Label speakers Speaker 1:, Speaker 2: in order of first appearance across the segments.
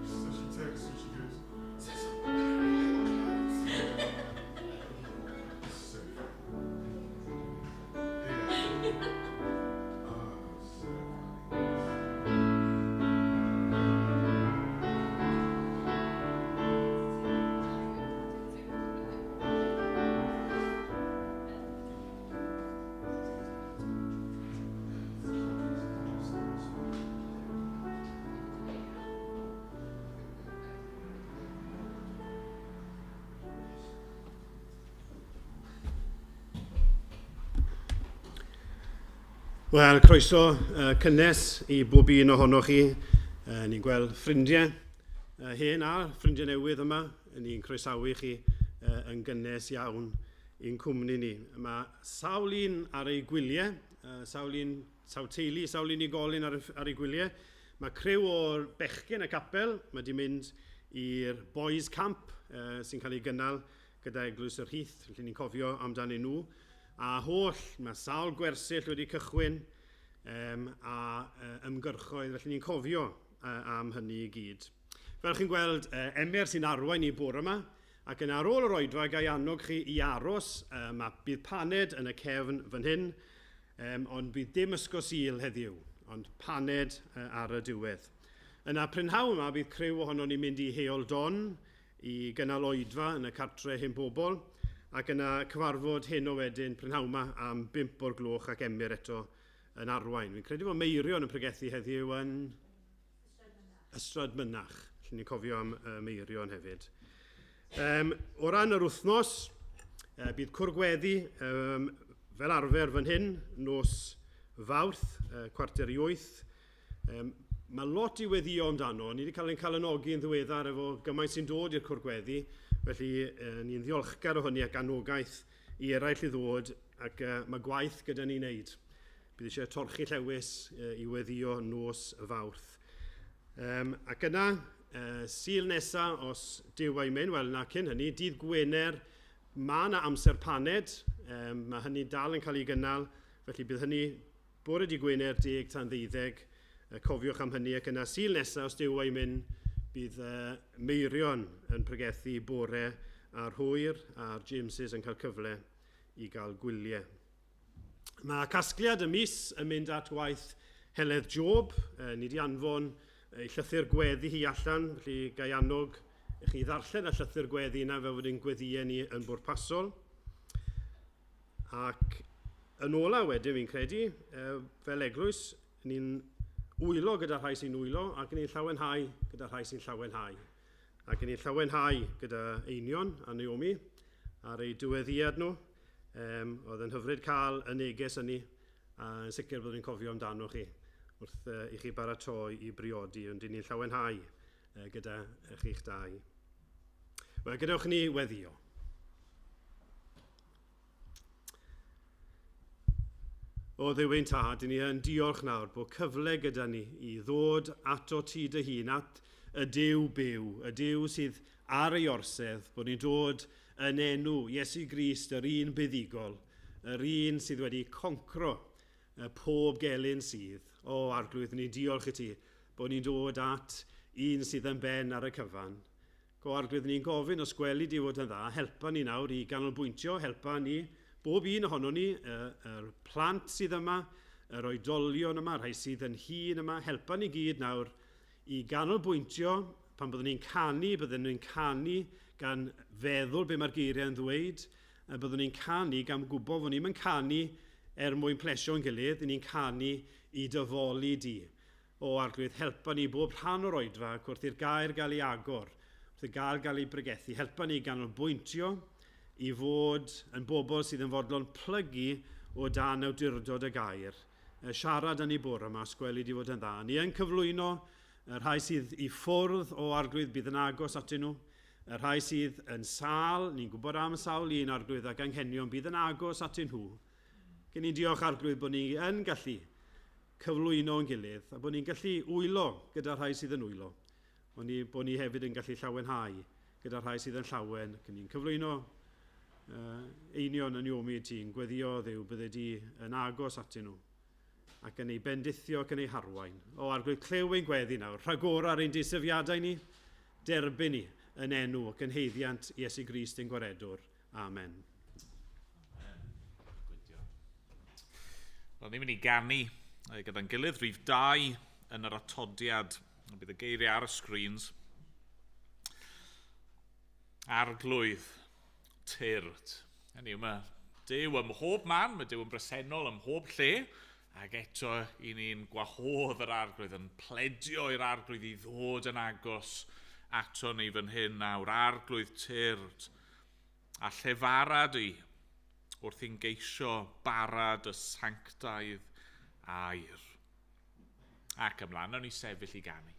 Speaker 1: So she texts and she goes, "Cecil, where are your clothes?" So funny. Yeah. Oh, so funny.
Speaker 2: Wel, croeso cynnes i bob un ohonoch chi. Ni'n gweld ffrindiau hen a ffrindiau newydd yma. Ni'n croesawu chi yn gynnes iawn i'n cwmni ni. Mae sawl un ar ei gwyliau, sawl un, sawl teulu, sawl unigolyn ar ei gwyliau. Mae criw o'r bechgyn y capel, mae di mynd i'r Boys Camp sy'n cael ei gynnal gyda Eglwys yr Heath, felly ni'n cofio amdanyn nhw. A holl, mae sawl gwersyll wedi cychwyn a ymgyrchoedd, felly ni'n cofio am hynny i gyd. Fel chi'n gweld, Emyr sy'n arwain ni bore yma, ac yn ar ôl yr oedfa ga i annog chi i aros, mae bydd paned yn y cefn fan hyn, ond bydd dim ysgol Sul heddiw, ond paned ar y diwedd. Yna prynhawn yma bydd criw ohonon ni'n mynd i Heol Don i gynnal oedfa yn y cartre hen bobl, ac yna cyfarfod heno wedyn prynhawn yma am 5 o'r gloch ac Emyr eto yn arwain. Fi'n credu bod Meirion yn pregethu heddiw yn Ystrad Mynach. Felly ni'n cofio am Meirion hefyd. O ran yr wythnos, bydd cwrgweddi fel arfer fan hyn, nos Fawrth, 7:45. Mae lot i weddio amdano. Ni wedi cael ein calonogi yn ddiweddar efo gymaint sy'n dod i'r cwrgweddi, felly ni'n ddiolchgar o hynny ac anogaeth i eraill i ddod, ac mae gwaith gyda ni wneud. Bydd eisiau torchi llewis i weddio nos Fawrth. Ac yna, Sul nesa, os Duw a'i mynd, wel na cyn hynny, dydd Gwener, mae yna amser paned, mae hynny dal yn cael ei gynnal, felly bydd hynny bore dydd Gwener 10 tan 12, cofiwch am hynny, ac yna Sul nesa, os Duw a'i mynd, bydd Meirion yn pregethu bore a'r hwyr, a'r Jameses yn cael cyfle i gael gwyliau. Mae casgliad y mis yn mynd at waith Heledd Job. Ni wedi anfon ei llythyr gweddi hi allan, felly ga i annog i chi ddarllen y llythyr gweddi yna fel fod ein gweddïau ni yn bwrpasol. Ac yn ola wedyn fi'n credu, fel eglwys, ni'n wylo gyda rhai sy'n wylo ac ni'n llawenhau gyda rhai sy'n llawenhau. Ac ni'n llawenhau gyda Einion a Naomi ar eu diweddiad nhw. Oedd yn hyfryd cael y neges hynny, a yn sicr byddwn ni'n cofio amdano chi wrth i chi baratoi i briodi, ond ni'n llawenhau gyda chi'ch dau. Wel, gadewch ni weddio. O Dduw ein Tad, ni yn diolch nawr bod cyfle gyda ni i ddod ato ti dy hun, at y Duw byw, y Duw sydd ar ei orsedd, bod ni'n dod yn enw Iesu Grist, yr un buddugol, yr un sydd wedi concro pob gelyn sydd. O, Arglwydd, ni'n diolch i ti bod ni'n dod at un sydd yn ben ar y cyfan. Go, Arglwydd, ni'n gofyn os gweli di fod yn dda, helpa ni nawr i ganolbwyntio, helpa ni, bob un ohono ni, yr plant sydd yma, yr oedolion yma, rhai sydd yn hŷn yma, helpa ni gyd nawr i ganolbwyntio. Pan byddwn ni'n canu, byddwn ni'n canu gan feddwl be mae'r geiriau yn ddweud, a byddwn ni'n canu gan gwybod fod ni'n mynd canu er mwyn plesio'n gilydd, ni'n canu i dyfoli di. O Arglwydd, helpa ni bob rhan o'r oedfa ac wrth i'r gair gael ei agor, wrth i'r gair gael ei bregethu, helpa ni ganolbwyntio i fod yn bobl sydd yn fodlon plygu o dan awdurdod y gair. Siarad â ni bore yma, os gweli di fod yn dda. Ni yn cyflwyno y rhai sydd i ffwrdd o Arglwydd bydd yn agos atyn nhw, y rhai sydd yn sâl, ni'n gwybod am sawl un Arglwydd ac anghenion bydd yn agos atyn nhw. Gen i'n diolch Arglwydd bod ni yn gallu cyflwyno yn gilydd a bod ni'n gallu wylo gyda rhai sydd yn wylo, ond bod ni hefyd yn gallu llawenhau gyda rhai sydd yn llawen, ac ni'n cyflwyno Einion yn Iomi i ti'n gweddio Dduw bydde di yn agos atyn nhw. ac yn ei bendithio ac yn ei harwain. O, Arglwydd, clyw ein gweddi nawr, rhagora ar ein deisyfiadau ni, derbyn ni yn enw ac yn haeddiant Iesu Grist ein Gwaredwr. Amen.
Speaker 3: Wel, ni'n mynd i ganu gyda'n gilydd, rhif 2 yn yr atodiad. Bydd y geiriau ar y screens. Arglwydd, tyrd. Hynny yw, mae Duw ym mhob man, mae Duw yn bresennol ym mhob lle, ac eto i ni'n gwahodd yr Arglwydd, yn pledio i'r Arglwydd i ddod yn agos ato ni fan hyn nawr. Arglwydd, tyrd, a llefara di wrth i'n geisio barad y sanctaidd air. Ac ymlaen, nawn ni sefyll i ganu.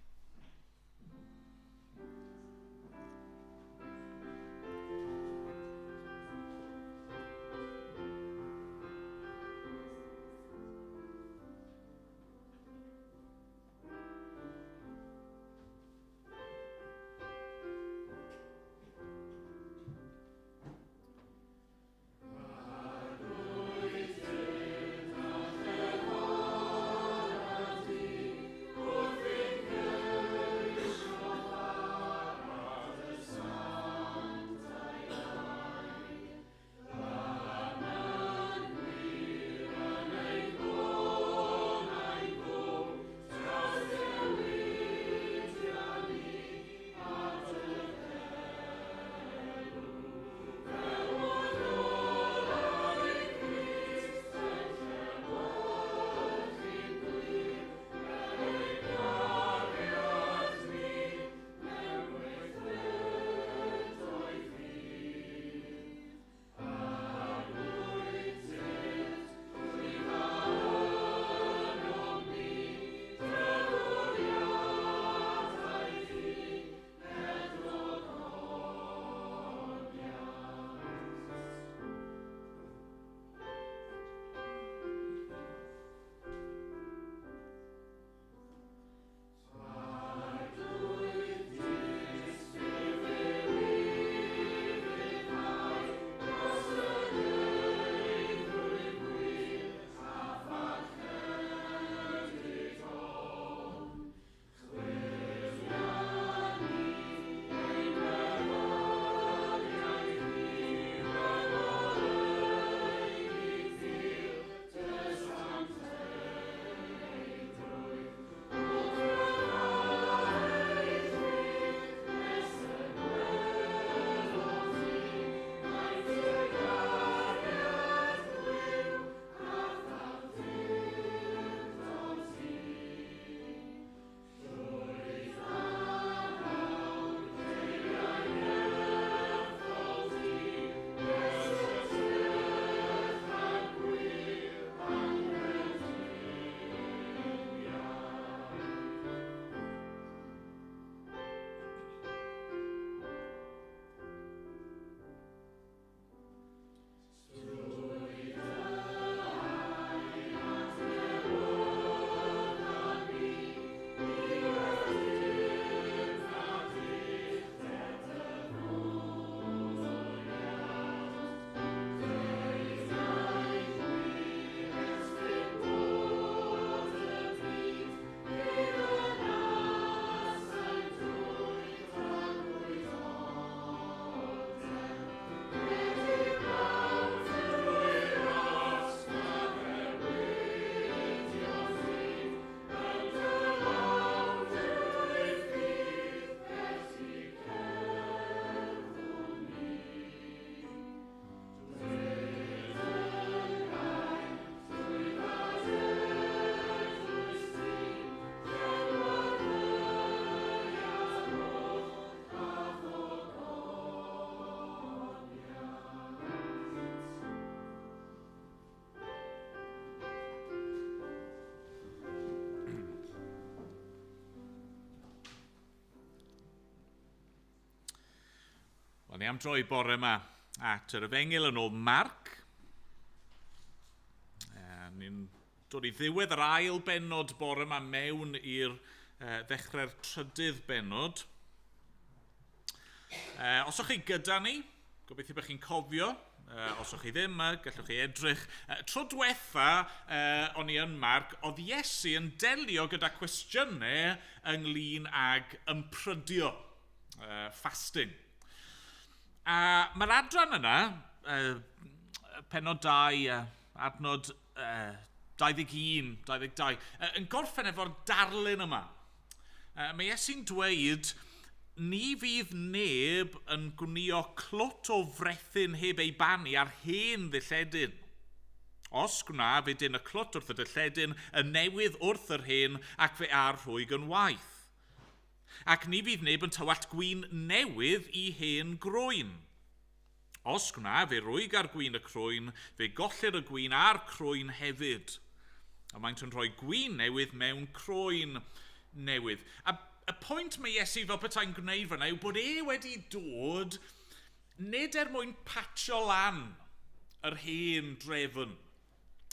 Speaker 3: Wel, ni am droi bore yma at yr Efengyl yn ôl Marc. Ni'n dod i ddiwedd yr ail bennod bore yma mewn i'r ddechrau'r trydydd bennod. Os ydych chi gyda ni, gobeithio bod chi'n cofio Os o'ch chi ddim, gallwch chi edrych. Tro diwetha, o'n i yn Marc, oedd Iesu yn delio gyda cwestiynau ynglyn ag ymprydio, fasting. A mae'r adran yna, penod 2, adnod 21, 22, yn gorffen efo'r darlun yma. Mae Iesu'n dweud, ni fydd neb yn gwnio clwt o frethyn heb ei bannu ar hen ddilledyn. Os gwna, fe dyn y clwt wrth y dilledyn, y newydd wrth yr hen, ac fe a'r rhwyg yn waith. Ac ni fydd neb yn tywallt gwin newydd i hen groen. Os gwna, fe rwyg ar gwin y crwyn, fe gollir y gwin a'r crwyn hefyd. A maent yn rhoi gwin newydd mewn croen newydd. A y pwynt mae Iesu fel petai'n gwneud fyna yw bod e wedi dod nid er mwyn patio lan yr hen drefn.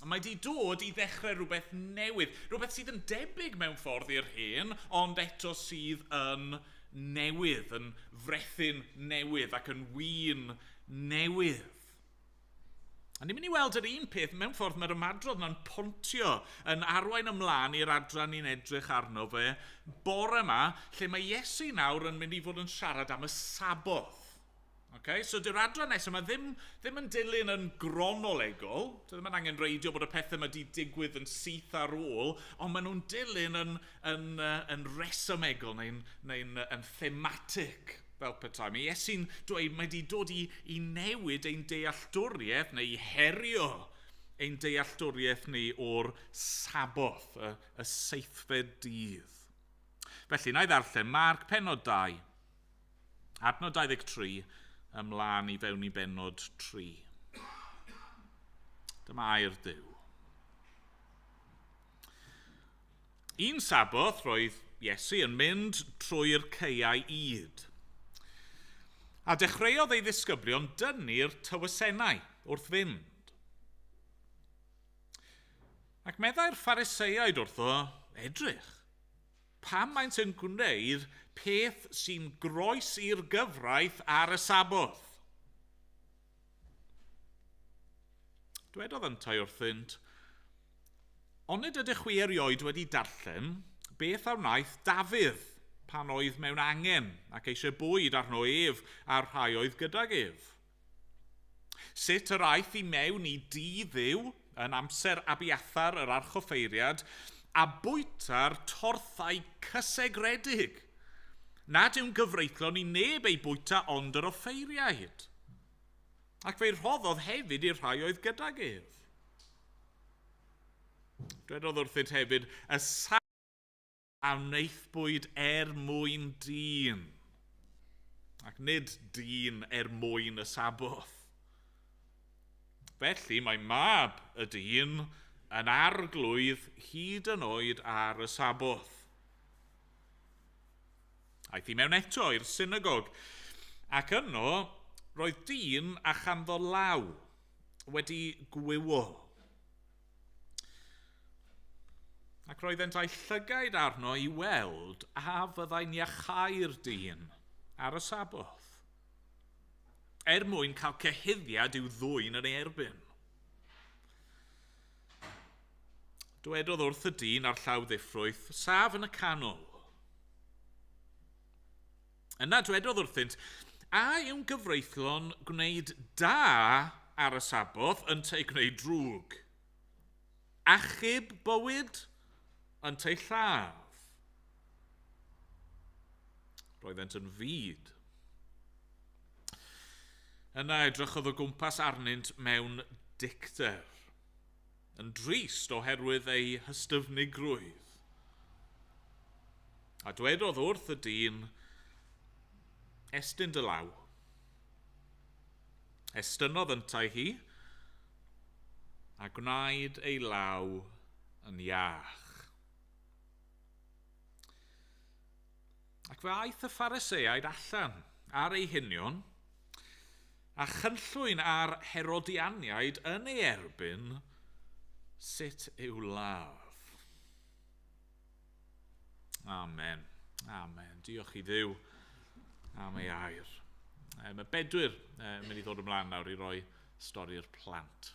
Speaker 3: Mae wedi dod i ddechrau rhywbeth newydd, rhywbeth sydd yn debyg mewn ffordd i'r hen, ond eto sydd yn newydd, yn frethyn newydd ac yn win newydd. A ni'n mynd i weld yr un peth, mewn ffordd mae'r ymadrodd yna'n pontio, yn arwain ymlaen i'r adran ni'n edrych arno fe bore yma, lle mae Iesu nawr yn mynd i fod yn siarad am y Saboth. Okay? So dyw'r adran nesaf yma ddim yn dilyn yn gronolegol, dyw ddim yn angenrheidiol bod y pethau yma wedi digwydd yn syth ar ôl, ond maen nhw'n dilyn yn resymegol neu'n yn thematig fel petai. Mae Iesu'n dweud mae wedi dod i newid ein dealltwriaeth neu i herio ein dealltwriaeth ni o'r Saboth, y seithfed dydd. Felly, na i ddarllen Marc penod 2, adnod 23, ymlaen i fewn i bennod 3. Dyma air Duw. Un Saboth roedd Iesu yn mynd trwy'r caeau ŷd. A dechreuodd ei ddisgyblion dynnu'r tywysennau wrth fynd. Ac meddai'r Phariseiaid wrtho, edrych, pam maent yn gwneud peth sy'n groes i'r gyfraith ar y Saboth? Dwedodd yntau wrthynt, onid ydych chwi erioed wedi darllen beth a wnaeth Dafydd pan oedd mewn angen ac eisiau bwyd arno ef a'r rhai oedd gydag ef? Sut yr aeth i mewn i dŷ Dduw yn amser Abiathar yr archoffeiriad a bwyta'r torthau cysegredig, nad yw'n gyfreithlon i neb ei bwyta ond yr offeiriaid. Ac fe'i rhoddodd hefyd i'r rhai oedd gydag ef. Dwedodd wrthynt hefyd, y a wnaethpwyd er mwyn dyn, ac nid dyn er mwyn y Saboth. Felly mae mab y dyn yn arglwydd hyd yn oed ar y Saboth. Aeth i mewn eto i'r synagog, ac yno roedd dyn a chanddo law wedi gwywo. Ac roeddent a'u llygaid arno i weld a fyddai'n iachau'r dyn ar y Saboth, er mwyn cael cyhuddiad i'w ddwyn yn ei erbyn. Dwedodd wrth y dyn a'r llaw ddiffrwyth, saf yn y canol. Yna dwedodd wrthynt, a yw'n gyfreithlon gwneud da ar y Saboth ynteu gwneud drwg? Achub bywyd ynteu lladd? Roeddent yn fud. Yna edrychodd o gwmpas arnynt mewn dicter, yn drist oherwydd ei hystyfnigrwydd. A dwedodd wrth y dyn, estyn dy law. Estynnodd yntau hi, a gwnaed ei law yn iach. Ac fe aeth y Phariseaid allan ar eu hunion, a chynllwyn ar Herodianiaid yn ei erbyn sut i'w ladd. Amen. Amen. Diolch i Dduw am ei air. Mae Bedwyr yn mynd i ddod ymlaen nawr i roi stori'r plant.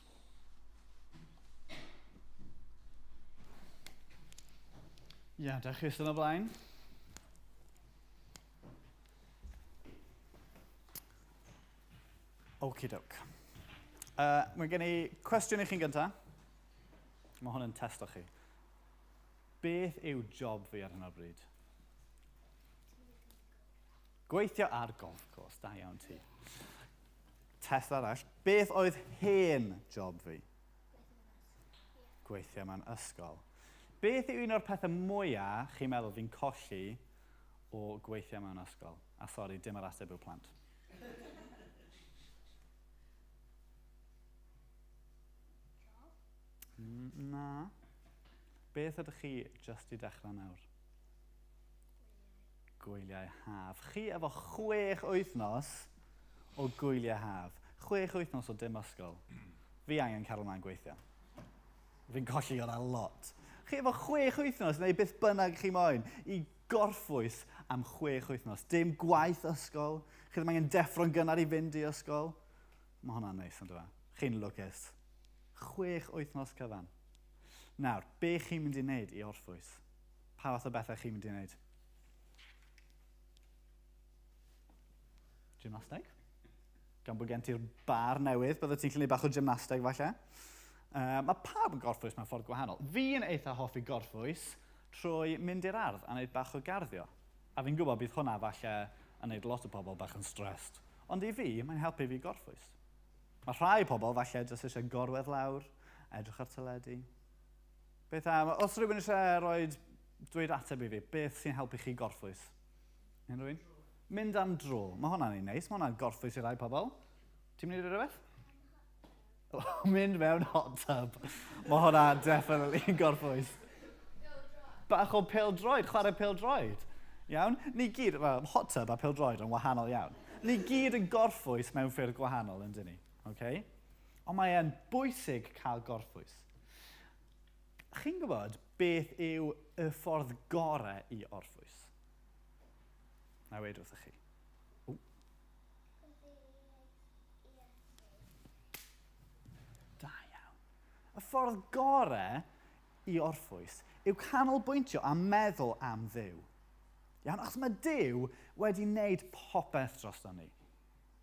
Speaker 4: Ia, da chi sydd o blaen. Okie-doke. Mae gen i cwestiwn i chi'n gyntaf. Mae hwn yn testo chi. Beth yw job fi ar hyn o bryd? Gweithio ar golf course, da iawn ti. Test arall. Beth oedd hen job fi? Gweithio mewn ysgol. Beth yw un o'r pethau mwyaf chi'n meddwl fi'n colli o gweithio mewn ysgol? A sori, dim yr ateb yw plant. Na. Beth ydych chi jyst i dechrau nawr? Gwyliau haf. Chi efo 6 wythnos o gwyliau haf. 6 wythnos o dim ysgol. Fi angen cael ymlaen gweithio. Fi'n colli hwnna lot. Chi efo 6 wythnos neu beth bynnag chi moyn i gorffwys am 6 wythnos. Dim gwaith ysgol. Chi ddim angen deffro'n gynnar i fynd i ysgol. Mae hwnna'n neis, on'd yw e? Chi'n lwcus. 6 wythnos cyfan. Nawr, be chi'n mynd i wneud i orffwys? Pa fath o bethau chi'n mynd i wneud? Gymnasteg? Gan bod gen ti'r bar newydd, bydde ti'n gallu gwneud bach o gymnasteg falle. Mae pawb yn gorffwys mewn ffordd gwahanol. Fi'n eitha hoffi gorffwys trwy mynd i'r ardd a wneud bach o garddio. A fi'n gwybod bydd hwnna falle yn wneud lot o pobl bach yn stressed. Ond i fi, mae'n helpu fi gorffwys. Mae rhai pobl falle jyst eisiau gorwedd lawr, edrych ar teledu. Beth am, os rhywun eisiau rhoi dweud ateb i fi, beth sy'n helpu chi gorffwys? Unrhyw un? Mynd am dro. Mae hwnna'n un neis, mae hwnna'n gorffwys i rai pobl. Ti'n mynd i rhywbeth? Mynd mewn hot tub. Mae hwnna definitely yn gorffwys. Bach o pêl-droed, chwarae pêl-droed. Iawn? Ni gyd, well, hot tub a pêl-droed yn wahanol iawn. Ni gyd yn gorffwys mewn ffyrdd gwahanol, yn dyn ni. Okay? Ond mae e'n bwysig cael gorffwys. Chi'n gwybod beth yw y ffordd gorau i orffwys? Na i weud wrthych chi. Da iawn. Y ffordd gorau i orffwys yw canolbwyntio a meddwl am Dduw. Iawn, achos mae Duw wedi wneud popeth drosto ni.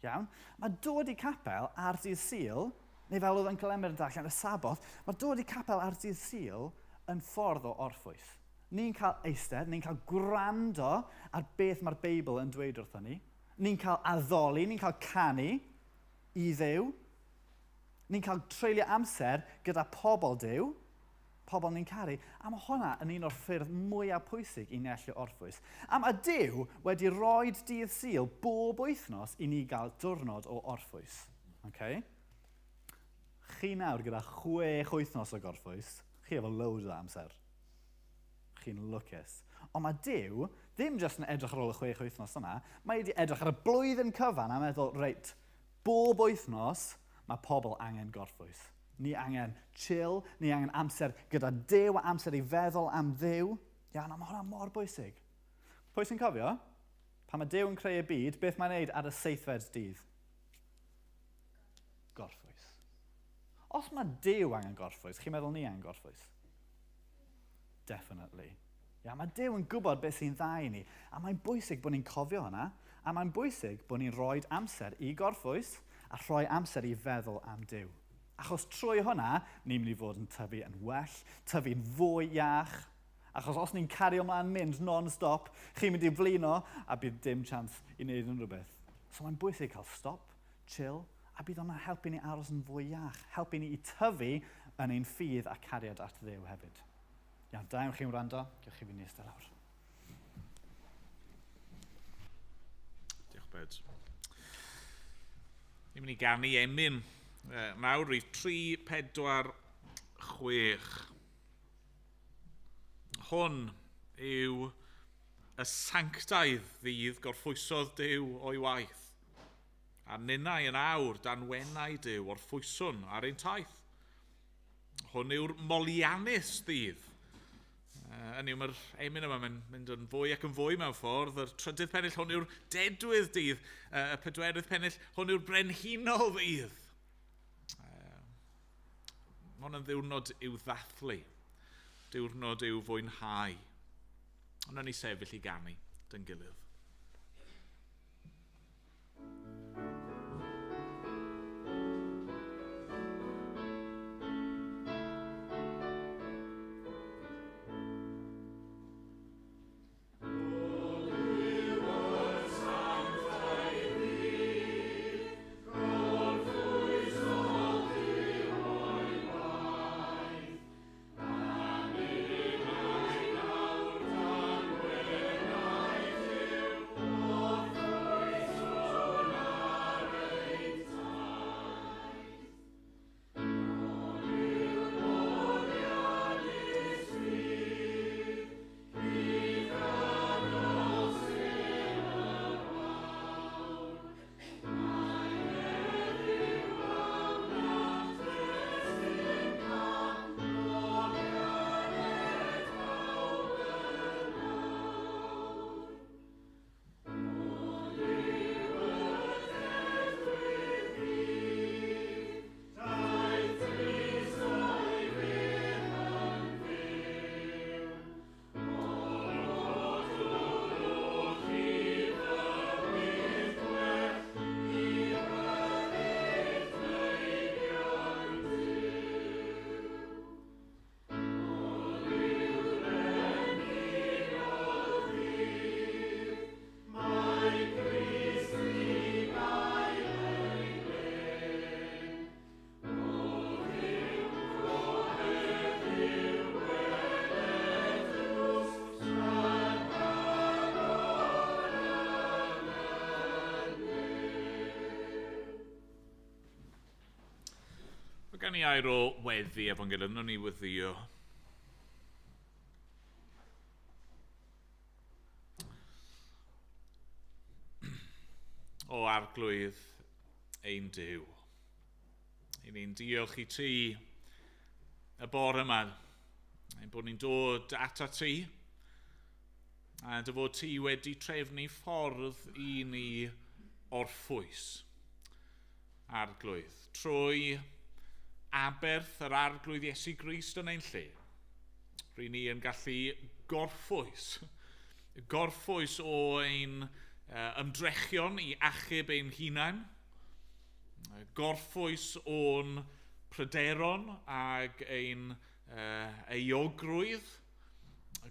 Speaker 4: Iawn? Mae dod i capel ar dydd Sul, neu fel oedd Uncle Emyr yn darllen y Saboth, mae dod i capel ar dydd Sul yn ffordd o orffwys. Ni'n cael eistedd, ni'n cael gwrando ar beth mae'r Beibl yn dweud wrthon ni. Ni'n cael addoli, ni'n cael canu i Dduw. Ni'n cael treulio amser gyda pobl Duw, pobl ni'n caru, a mae hwnna yn un o'r ffyrdd mwyaf pwysig i ni allu orffwys. A mae Duw wedi rhoi dydd Sul bob wythnos i ni gael diwrnod o orffwys. Okay? Chi nawr gyda 6 wythnos o gorffwys, chi efo loads o amser. Chi'n lwcus. Ond mae Duw ddim jyst yn edrych ar ôl y 6 wythnos yna, mae wedi edrych ar y blwyddyn cyfan a meddwl, reit, bob wythnos mae pobl angen gorffwys. Ni angen chill, ni angen amser gyda Duw a amser i feddwl am Dduw. Iawn, a mae hwnna mor bwysig. Pwy sy'n cofio? Pan mae Duw yn creu y byd, beth mae'n neud ar y 7fed dydd? Gorffwys. Os mae Duw angen gorffwys, chi'n meddwl ni angen gorffwys? Definitely. Ia, mae Duw yn gwybod beth sy'n dda i ni, a mae'n bwysig bod ni'n cofio hwnna, a mae'n bwysig bod ni'n rhoi amser i gorffwys a rhoi amser i feddwl am Duw. Achos trwy hwnna, ni'n mynd i fod yn tyfu yn well, tyfu'n fwy iach. Achos os ni'n cario ymlaen mynd non-stop, chi'n mynd i flino a bydd dim chance i wneud unrhyw beth. So mae'n bwysig cael stop, chill, a bydd hwnna'n helpu ni aros yn fwy iach, helpu ni i tyfu yn ein ffydd a cariad at Dduw hefyd. Iawn, da iawn chi'n wrando, gewch chi fynd i eistedd lawr.
Speaker 3: Diolch, Bed. Ni'n mynd i ganu emyn. Nawr rhif 3, 4, 6. Hwn yw y sanctaidd ddydd gorffwysodd Duw o'i waith. A ninnau yn awr dan wenau Duw orffwyswn ar ein taith. Hwn yw'r moliannus ddydd. Hynny yw, mae'r emyn yma mae'n mynd yn fwy ac yn fwy mewn ffordd. Yr trydydd pennill, hwn yw'r dedwydd dydd. Y pedwerydd pennill, hwn yw'r brenhinol ddydd. Mae hwn yn ddiwrnod i'w ddathlu, diwrnod i'w fwynhau. Ond ni sefyll i ganu dyn gilydd. Gan i air o weddi efo'n gilydd, nhw'n ni weddio. O Arglwydd ein Duw, i ni'n diolch i ti y bore yma, ein bod ni'n dod ata ti, a dy fod ti wedi trefnu ffordd i ni orffwys, Arglwydd, trwy aberth yr Arglwydd Iesu Grist yn ein lle. Ry'n ni yn gallu gorffwys, gorffwys o ein ymdrechion i achub ein hunain, gorffwys o'n pryderon ag ein euogrwydd,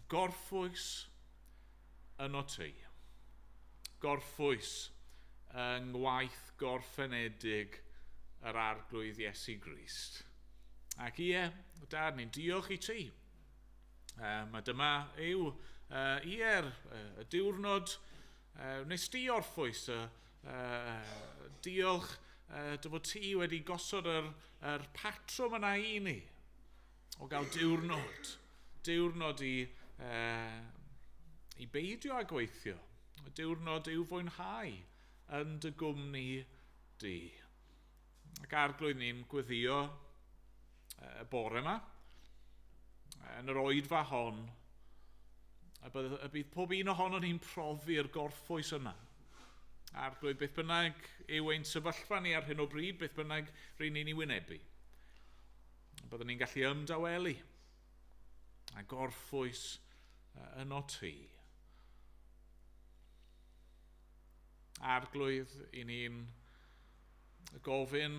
Speaker 3: gorffwys yno ti. Gorffwys yng ngwaith gorffenedig yr Arglwydd Iesu Grist. Ac ie, Dad, ni'n diolch i ti. A dyma yw, ie'r y diwrnod nes di orffwys. Diolch dy fod ti wedi gosod yr patrwm yna i ni o gael diwrnod. Diwrnod i beidio â gweithio. Diwrnod i'w fwynhau yn dy gwmni di. Ac Arglwydd, ni'n gweddio y bore yma, yn yr oedfa hon, y bydd pob un ohono ni'n profi'r gorffwys yna. Arglwydd, beth bynnag yw ein sefyllfa ni ar hyn o bryd, beth bynnag ry'n ni'n ei wynebu, byddwn ni'n gallu ymdawelu a gorffwys yno ti. Arglwydd, i ni'n gofyn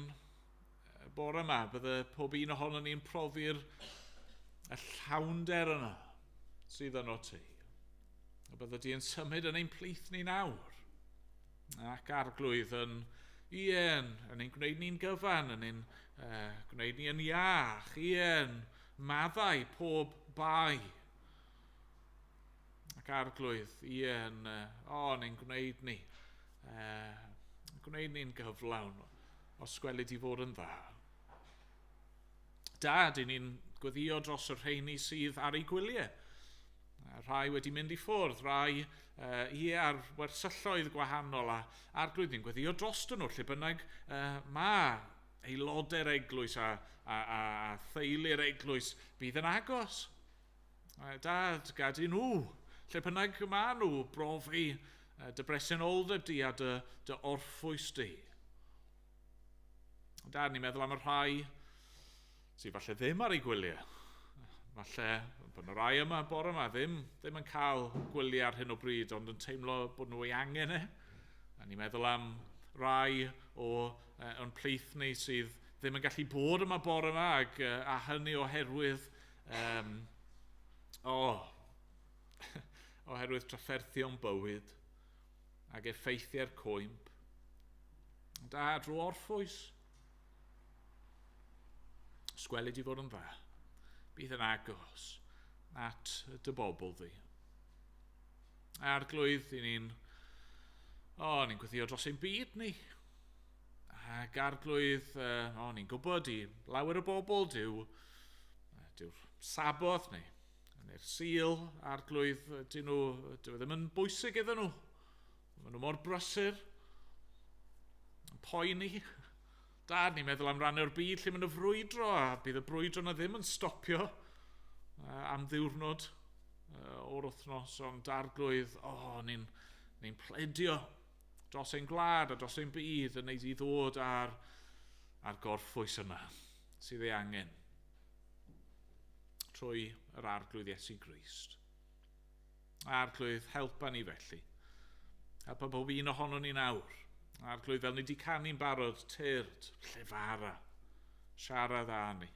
Speaker 3: bore yma, bydde pob un ohono ni'n profi'r y llawnder yna sydd yno ti. A bydde di yn symud yn ein plith ni nawr. Ac Arglwydd yn ien, yn ein gwneud ni'n gyfan, yn ein gwneud ni yn iach, ien, maddau pob bai. Ac Arglwydd, ien, yn ein gwneud ni, gwneud ni'n gyflawn, os gwelid i fod yn dda. Dad, i ni'n gweddio dros y rheini sydd ar eu gwyliau. Rhai wedi mynd i ffwrdd, rhai ar wersylloedd gwahanol, a Arglwydd, ni'n gweddio dros nhw, lle bynnag mae aelodau'r eglwys a theulu'r eglwys bydd yn agos. Dad, gad i nhw, lle bynnag ma nhw brofi dy bresenoldeb di a dy orffwys di. Dad, ni'n meddwl am y rhai sydd falle ddim ar ei gwyliau. Falle bod yna rai yma bore yma ddim yn cael gwyliau ar hyn o bryd, ond yn teimlo bod nhw ei angen e. A ni'n meddwl am rai o'n plith ni sydd ddim yn gallu bod yma bore yma, ac, a hynny oherwydd, oherwydd trafferthion bywyd ac effeithiau'r cwymp. Da, drwy orffwys, sgwelid i fod yn dda, bydd yn agos at dy bobl ddi. Arglwydd, i ni'n ni'n gweithio dros ein byd ni. Ac arglwydd, ni'n gwybod i lawer o bobl, dyw'r Saboth neu neu'r Sul, arglwydd, dyn nhw ddim yn bwysig iddyn nhw. Maen nhw mor brysur, yn poeni. Dad, ni'n meddwl am rannau o'r byd lle maen nhw frwydro, a bydd y brwydro na ddim yn stopio am ddiwrnod o'r wythnos, ond arglwydd, ni'n pledio dros ein gwlad a dros ein byd yn neud i ddod ar gorffwys yna sydd ei angen trwy yr Arglwydd Iesu Grist. Arglwydd, helpa ni felly. Helpa bob un ohonon ni nawr. Arglwydd, fel ni wedi canu'n barod, tyrd, llefara, siarad â ni,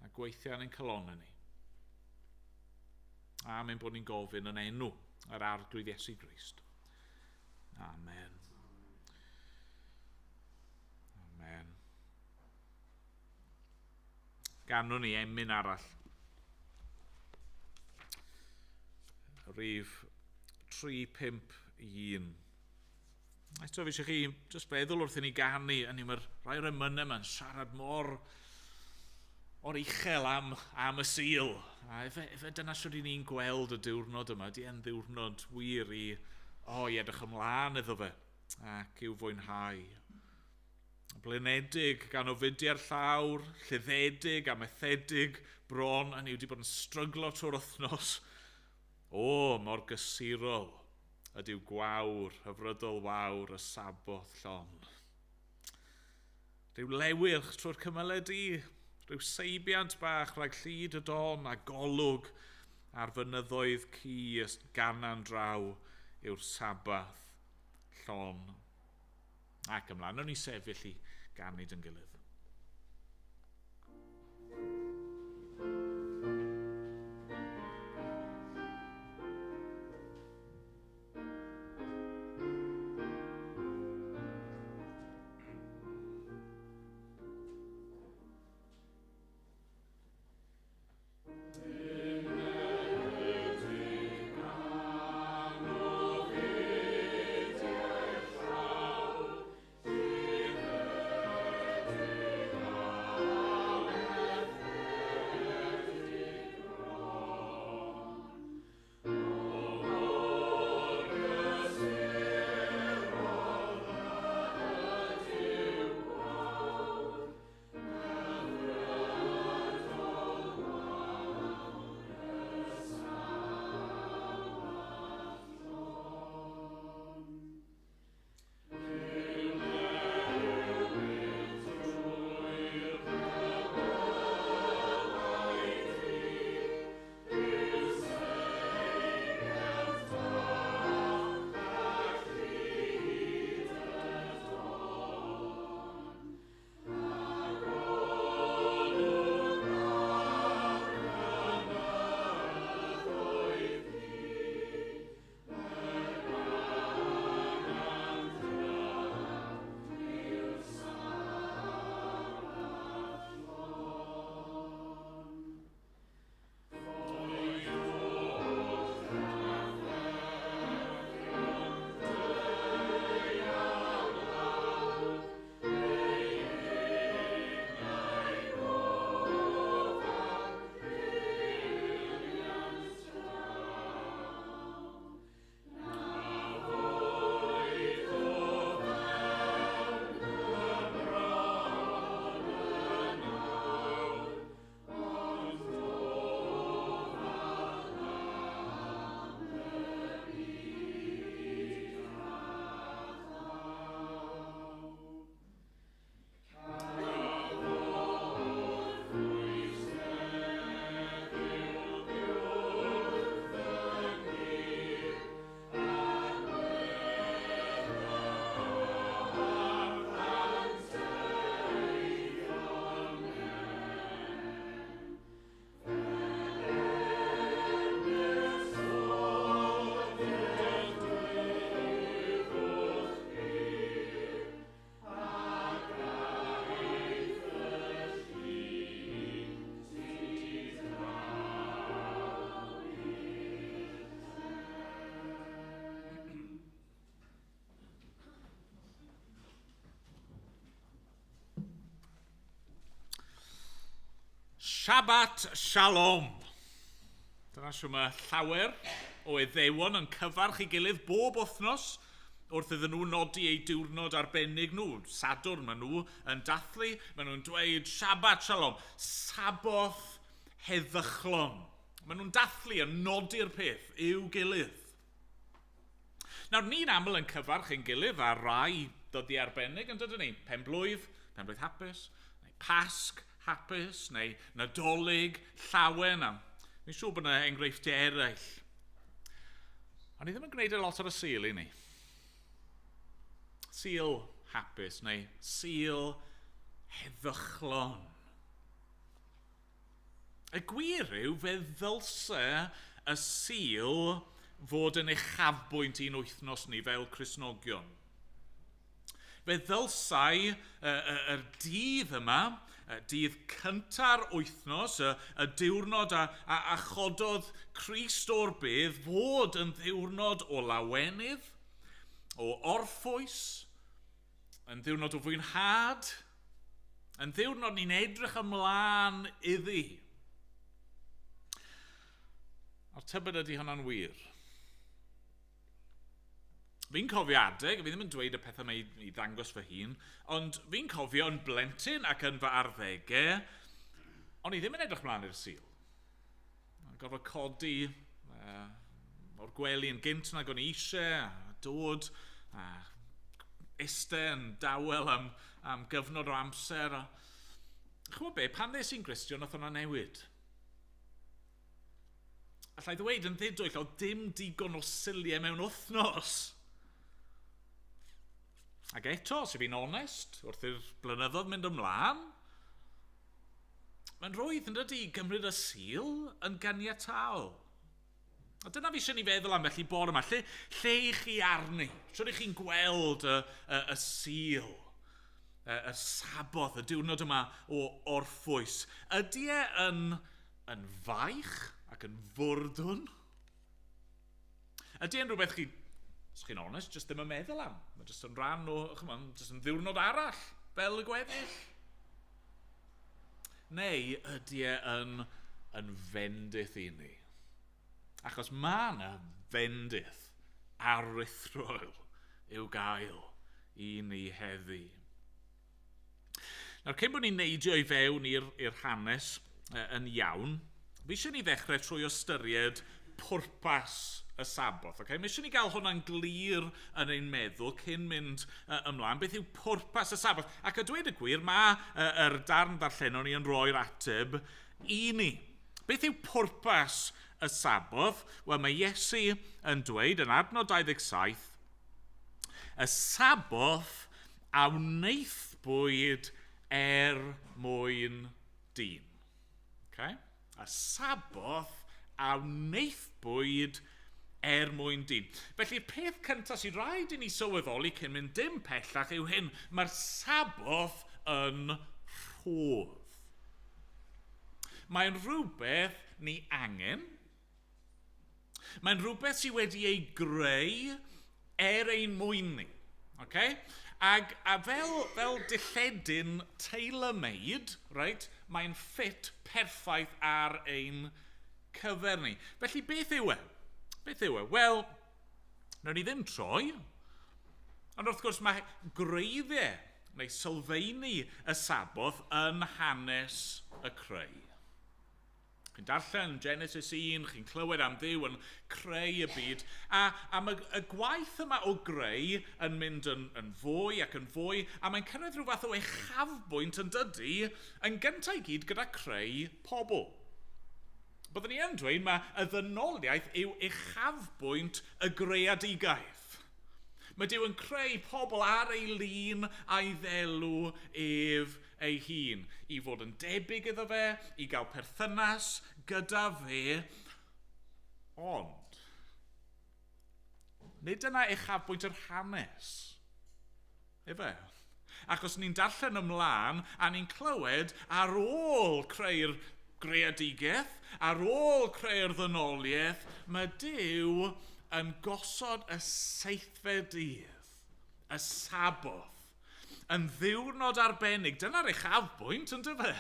Speaker 3: a gweithio yn ein calonnau ni. A mae'n bod ni'n gofyn yn enw yr Arglwydd Iesu Grist. Amen. Amen. Ganwn ni emyn arall. Rhif 351. Eto fi eisiau chi jyst feddwl wrth i ni ganu, a ni mae'r rhai o'r emynau yma'n siarad mor o'r uchel am y Sul. A efe dyna sut i ni'n gweld y diwrnod yma, di e'n ddiwrnod wir i edrych ymlaen iddo fe ac i'w fwynhau. Blinedig gan ofidiau'r llawr, lluddedig a methedig bron, a ni wedi bod yn stryglo trwy'r wythnos. Mor gysurol ydyw gwawr, hyfrydol wawr y Saboth llon. Rhyw lewyrch trwy'r cymylau du, rhyw seibiant bach rhag llid y don a golwg ar fynyddoedd cu ganan draw yw'r Sabath llon. Ac ymlaen, o'n i sefyll i ganu dyn gilydd.
Speaker 1: Thank you.
Speaker 3: Shabbat Shalom. Dyna siw mae llawer o Iddewon yn cyfarch ei gilydd bob wythnos wrth iddyn nhw nodi eu diwrnod arbennig nhw. Sadwrn maen nhw yn dathlu, maen nhw'n dweud Shabbat Shalom, Saboth heddychlon. Maen nhw'n dathlu yn nodi'r peth i'w gilydd. Nawr, ni'n aml yn cyfarch ein gilydd ar rai dyddiau arbennig, yn dydyn ni? Penblwydd, penblwydd hapus, neu Pasg hapus, neu Nadolig llawen. A fi'n siŵr bod yna enghreifftiau eraill. Ond ni ddim yn gwneud e lot ar y Sul i ni. Sul hapus neu Sul heddychlon. Y gwir yw fe ddylse y Sul fod yn uchafbwynt i'n wythnos ni fel Cristnogion. Fe ddylsai y dydd yma, y dydd cynta'r wythnos, y diwrnod a chododd Crist o'r bedd, fod yn ddiwrnod o lawenydd, o orffwys, yn ddiwrnod o fwynhad, yn ddiwrnod ni'n edrych ymlaen iddi. A'r tybed ydy hwnna'n wir? Fi'n cofio adeg, fi ddim yn dweud y pethau yma i ddangos fy hun, ond fi'n cofio yn blentyn ac yn fy arddegau, o'n i ddim yn edrych mlaen i'r Sul. Gorfod codi o'r gwely yn gynt nag o'n i eisiau, a dod a iste yn dawel am gyfnod o amser. A ch'mod be, pan ddes i'n Gristion, nath hwnna newid. Alla i ddweud yn ddidwyll, oedd dim digon o Suliau mewn wythnos. Ac eto, os ydw i'n onest, wrth i'r blynyddoedd mynd ymlaen, mae'n rhwydd yn dydy i gymryd y Sul yn ganiataol. A dyna fi eisiau ni feddwl am felly bore yma. Lle i chi arni? Sut ych chi'n gweld y Sul, y Saboth, y diwrnod yma o orffwys? Ydy e yn faich ac yn fwrdwn? Ydy e'n rhywbeth chi, os chi'n onest, jyst ddim yn meddwl am? Mae jyst yn rhan o, ch'mod, jyst yn ddiwrnod arall, fel y gweddill? Neu ydy e yn fendith i ni? Achos mae yna fendith aruthrol i'w gael i ni heddi. Nawr, cyn bod ni'n neidio i fewn i'r hanes yn iawn, fi eisiau ni ddechrau trwy ystyried pwrpas y Saboth. Okay? Mae eisiau ni gael hwnna'n glir yn ein meddwl cyn mynd ymlaen. Beth yw pwrpas y Saboth? Ac a dweud y gwir, mae yr darn ddarllenon ni yn rhoi'r ateb i ni. Beth yw pwrpas y Saboth? Wel, mae Iesu yn dweud yn adnod 27, y Saboth a wnaethpwyd er mwyn dyn. Okay? Y Saboth a wnaethpwyd er mwyn dyn. Felly'r peth cyntaf sydd rhaid i ni sylweddoli cyn mynd dim pellach yw hyn. Mae'r Saboth yn rhodd. Mae'n rhywbeth ni angen. Mae'n rhywbeth sydd wedi ei greu er ein mwyn ni. Okay? Ag, a fel dilledyn tailor-made, right, mae'n ffit perffaith ar ein cyfer ni. Felly beth yw e? Beth yw e? Wel, wnawn ni ddim troi, ond wrth gwrs mae gwreiddiau neu sylfaeni y Saboth yn hanes y creu. Chi'n darllen Genesis 1, chi'n clywed am Dduw yn creu y byd, a mae y gwaith yma o greu yn mynd yn fwy ac yn fwy, a mae'n cyrraedd rhyw fath o uchafbwynt yn dydy, yn gyntaf i gyd gyda creu pobl. Byddwn ni yn dweud mae y ddynoliaeth yw uchafbwynt y greadigaeth. Mae Duw yn creu pobl ar ei lun a'i ddelw ef ei hun, i fod yn debyg iddo fe, i gael perthynas gyda fe, ond nid dyna uchafbwynt yr hanes, efe? Achos ni'n darllen ymlaen a ni'n clywed ar ôl creu'r greadigaeth, ar ôl creu'r ddynoliaeth, mae Duw yn gosod y seithfed dydd, y Saboth, yn ddiwrnod arbennig. Dyna'r uchafbwynt, yn dyfe?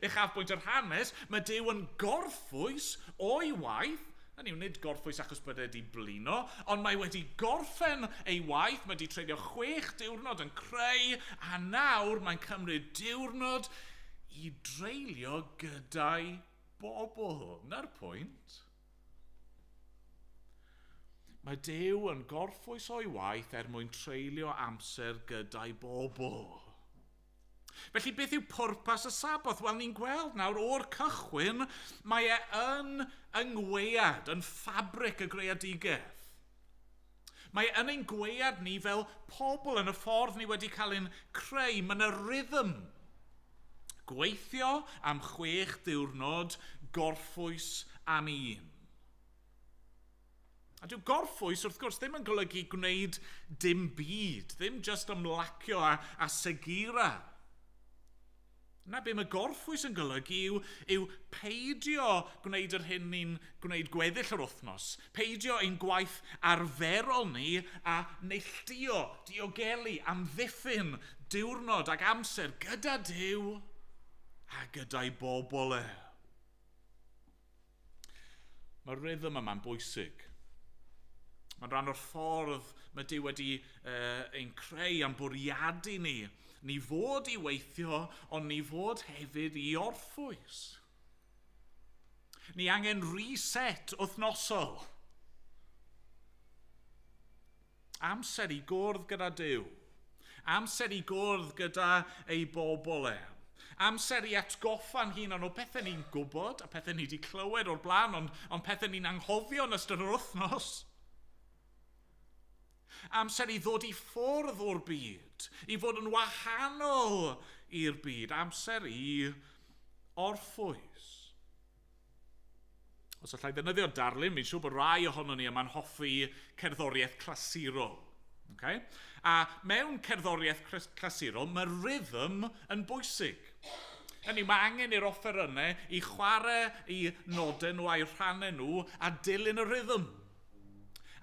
Speaker 3: Uchafbwynt yr hanes, mae Duw yn gorffwys o'i waith. Hynny yw, nid gorffwys achos bod e wedi blino, ond mae wedi gorffen ei waith, mae wedi treulio 6 diwrnod yn creu, a nawr mae'n cymryd diwrnod i dreulio gyda'i bobl. Na'r pwynt. Mae Duw yn gorffwys o'i waith er mwyn treulio amser gyda'i bobl. Felly beth yw pwrpas y Saboth? Wel, ni'n gweld nawr o'r cychwyn, mae e yn yngwead, yn ffabric y greadigaeth. Mae e yn ein gwead ni fel pobl yn y ffordd ni wedi cael ein creu. Mae yna rhythm. Gweithio am 6 diwrnod, gorffwys am un. A dyw gorffwys, wrth gwrs, ddim yn golygu gwneud dim byd, ddim just ymlacio a segira. Na be mae gorffwys yn golygu yw peidio gwneud yr hyn ni'n gwneud gweddill yr wythnos, peidio ein gwaith arferol ni a neilltuo, diogelu, amddiffyn diwrnod ac amser gyda Duw a gyda'i bobl e. Mae'r rhythm yma'n bwysig. Mae'n rhan o'r ffordd mae Duw wedi ein creu a'n bwriadu ni. Ni fod i weithio, ond ni fod hefyd i orffwys. Ni angen reset wythnosol. Amser i gwrdd gyda Duw. Amser i gwrdd gyda ei bobl e. Amser i atgoffa'n hunan o pethau ni'n gwybod a pethau ni wedi clywed o'r blaen, ond pethau ni'n anghofio yn ystod yr wythnos. Amser i ddod i ffwrdd o'r byd, i fod yn wahanol i'r byd. Amser i orffwys. Os allai ddefnyddio darlun, fi'n siŵr bod rai ohonon ni yma'n hoffi cerddoriaeth clasurol. Okay? A mewn cerddoriaeth clasurol, mae rhythm yn bwysig. Hynny, mae angen i'r offerynnau i chwarae i nodau nhw a'i rhannau nhw a dilyn y rhythm.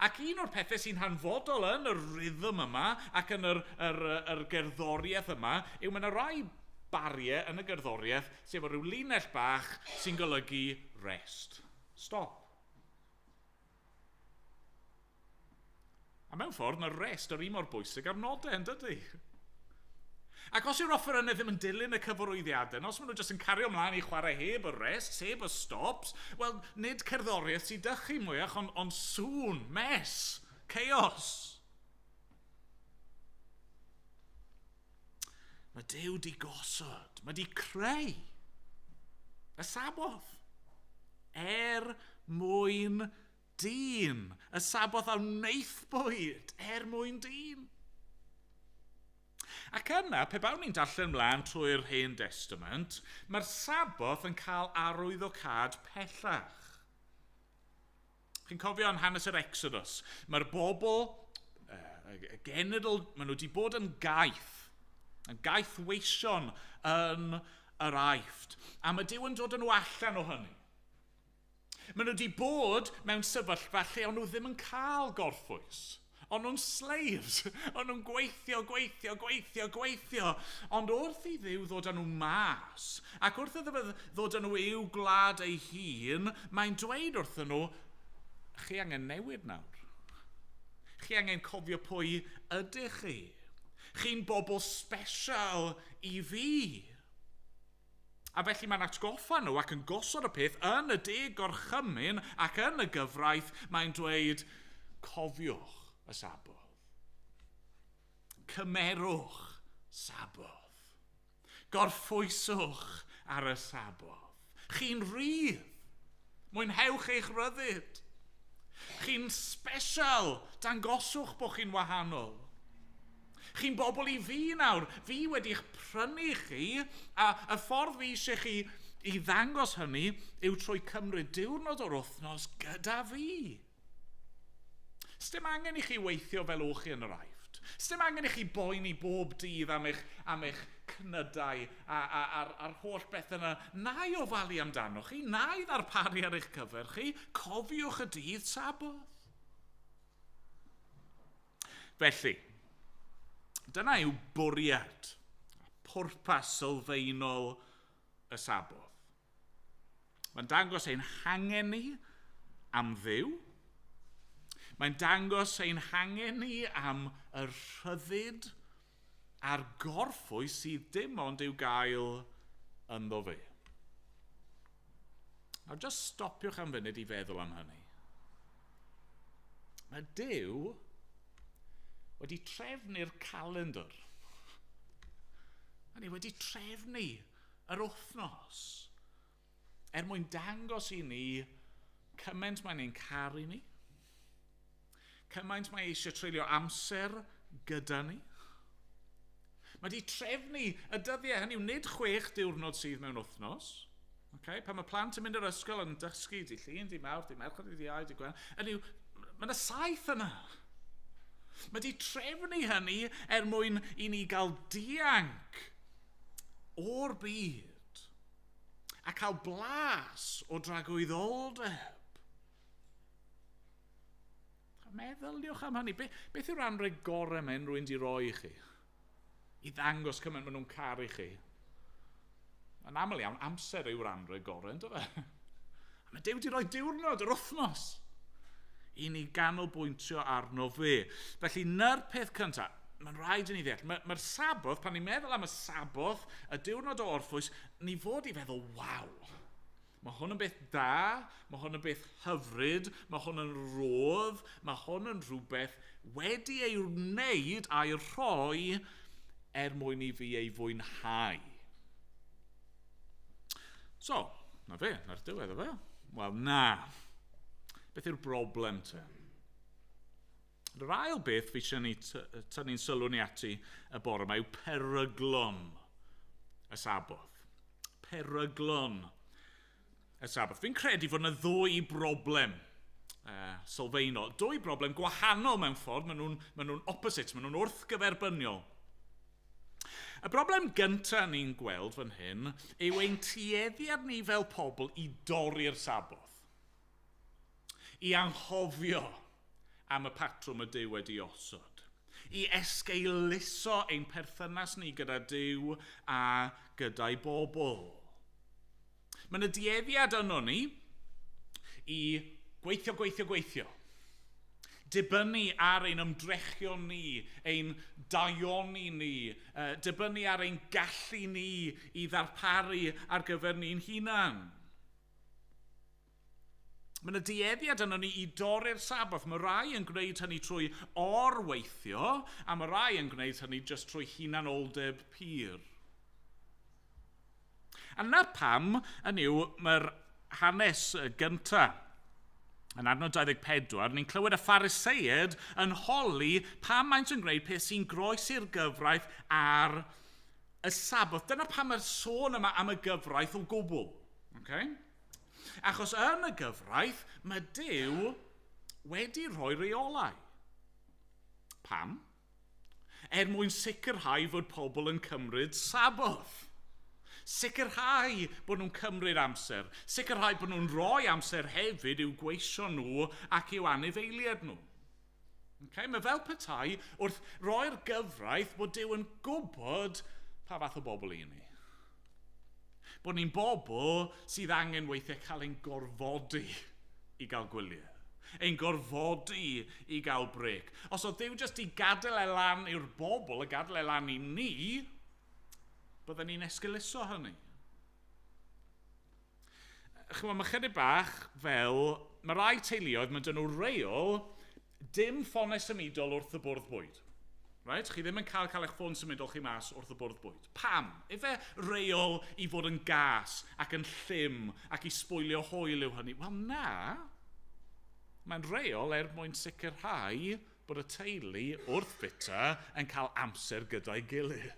Speaker 3: Ac un o'r pethau sy'n hanfodol yn y rhythm yma ac yn yr gerddoriaeth yma yw mae yna rai bariau yn y gerddoriaeth sydd efo rhyw linell bach sy'n golygu rest. Stop. A mewn ffordd, mae'r rest yr un mor bwysig â'r nodau, yn dydy? Ac os yw'r offerynnau ddim yn dilyn y cyfarwyddiadau, os maen nhw jyst yn cario ymlaen i chwarae heb y rest, heb y stops, wel, nid cerddoriaeth sy'n dychu mwyach, ond sŵn, mess, chaos. Mae Duw di gosod, mae di creu y Saboth er mwyn dyn. Y Saboth a wnaethpwyd er mwyn dyn. Ac yna, pe bawn ni'n darllen mlaen trwy'r Hen Testament, mae'r Saboth yn cael arwyddocâd pellach. Chi'n cofio yn hanes yr Exodus, mae'r bobl, y genedl, maen nhw wedi bod yn gaeth weision yn yr Aifft. A mae Duw yn dod â nhw allan o hynny. Maen nhw wedi bod mewn sefyllfa lle o'n nhw ddim yn cael gorffwys. O'n nhw'n slaves. O'n nhw'n gweithio, gweithio, gweithio, gweithio. Ond wrth i Dduw ddod â nhw mas, ac wrth iddo fe ddod â nhw i'w gwlad ei hun, mae'n dweud wrthyn nhw, chi angen newid nawr. Chi angen cofio pwy ydych chi. Chi'n bobl special i fi. A felly mae'n atgoffa nhw ac yn gosod y peth yn y 10 gorchymyn ac yn y gyfraith, mae'n dweud, cofiwch y Saboth. Cymerwch Saboth. Gorffwyswch ar y Saboth. Chi'n rhydd. Mwynhewch eich rhyddid. Chi'n special. Dangoswch bod chi'n wahanol. Chi'n bobl i fi nawr. Fi wedi'ch prynu chi, a y ffordd fi eisiau chi i ddangos hynny yw trwy cymryd diwrnod o'r wythnos gyda fi. Sdim angen i chi weithio fel o'ch chi yn yr Aifft. Sdim angen i chi boeni bob dydd am eich cnydau a'r holl beth yna. Na i ofalu amdano chi, na i ddarparu ar eich cyfer chi. Cofiwch y dydd Saboth. Felly, dyna yw bwriad, pwrpas sylfaenol y Saboth. Mae'n dangos ein hangen ni am Dduw. Mae'n dangos ein hangen ni am y rhyddid a'r gorffwys sydd dim ond i'w gael ynddo fe. Nawr, just stopiwch am funud i feddwl am hynny. Mae Duw wedi trefnu'r calendr. Mae ni wedi trefnu yr wythnos er mwyn dangos i ni cymaint mae'n ein caru ni, cymaint mae eisiau treulio amser gyda ni. Mae wedi trefnu y dyddiau, hynny yw nid 6 diwrnod sydd mewn wythnos. Okay? Pan mae plant yn mynd i'r ysgol yn dysgu, di Llun, di Mawrth, di Mercher, di Iau, di Gwener, hynny yw, mae yna 7 yna. Mae wedi trefnu hynny er mwyn i ni gael dianc o'r byd a cael blas o dragwyddoldeb. Meddyliwch am hynny. Beth yw'r anrheg gorau mae unrhyw un di roi i chi? I ddangos cymaint maen nhw'n caru chi. Yn aml iawn, amser yw'r anrheg gorau, ynddo fe? A mae Duw wedi rhoi diwrnod yr wythnos i ni ganolbwyntio arno fe. Felly, na'r peth cyntaf, mae'n rhaid i ni ddeall. Mae'r Saboth, pan ni'n meddwl am y Saboth, y diwrnod o orffwys, ni fod i feddwl, waw, mae hwn yn beth da, mae hwn yn beth hyfryd, mae hwn yn rodd, mae hwn yn rhywbeth wedi ei wneud a'i rhoi er mwyn i fi ei fwynhau. So, na fe, na'r diwedd o fe. Wel, na. Beth yw'r broblem te? Yr ail beth fi eisiau ni tynnu'n sylw ni ati y bore yma yw peryglon y Saboth. Peryglon y Saboth. Fi'n credu fod yna ddwy broblem sylfaenol. Dwy broblem gwahanol mewn ffordd. Maen nhw'n opposite, maen nhw'n wrthgyferbyniol. Y broblem gyntaf ni'n gweld fan hyn yw ein tueddiad ni fel pobl i dorri'r Saboth. I anghofio am y patrwm y Duw wedi osod. I esgeuluso ein perthynas ni gyda Duw a gyda'i bobl. Mae yna dueddiad yno ni i gweithio, gweithio, gweithio. Dibynnu ar ein ymdrechion ni, ein daioni ni, dibynnu ar ein gallu ni i ddarparu ar gyfer ni'n hunan. Mae yna dueddiad yno ni i dorri'r Saboth. Mae rai yn gwneud hynny trwy orweithio, a mae rai yn gwneud hynny jyst trwy hunanoldeb pur. A na pam, hynny yw, mae'r hanes gyntaf yn adnod 24, ni'n clywed y Phariseaid yn holi pam maent yn gwneud peth sy'n groes i'r gyfraith ar y Saboth. Dyna pam mae'r sôn yma am y gyfraith o gwbl. Okay? Achos yn y gyfraith, mae Duw wedi rhoi reolau. Pam? Er mwyn sicrhau fod pobl yn cymryd Saboth. Sicrhau bod nhw'n cymryd amser. Sicrhau bod nhw'n rhoi amser hefyd i'w gweisio nhw ac i'w anifeiliaid nhw. Okay? Mae fel petai wrth roi'r gyfraith bod Duw yn gwybod pa fath o bobl i ni. Bod ni'n bobl sydd angen weithiau cael ein gorfodi i gael gwyliau. Ein gorfodi i gael brec. Os oedd Duw jyst i gadael e lan i'r bobl, a gadael e lan i ni, bydden ni'n esgeuluso hynny. Chymod, mae chydig bach fel, mae rai teuluoedd, mae dyn nhw reol, dim ffonau symudol wrth y bwrdd bwyd. Right? Chi ddim yn cael eich ffôn symudol chi mas wrth y bwrdd bwyd. Pam? Ife reol i fod yn gas ac yn llym ac i sbwylio hwyl yw hynny? Wel na. Mae'n reol er mwyn sicrhau bod y teulu wrth fita yn cael amser gyda'i gilydd.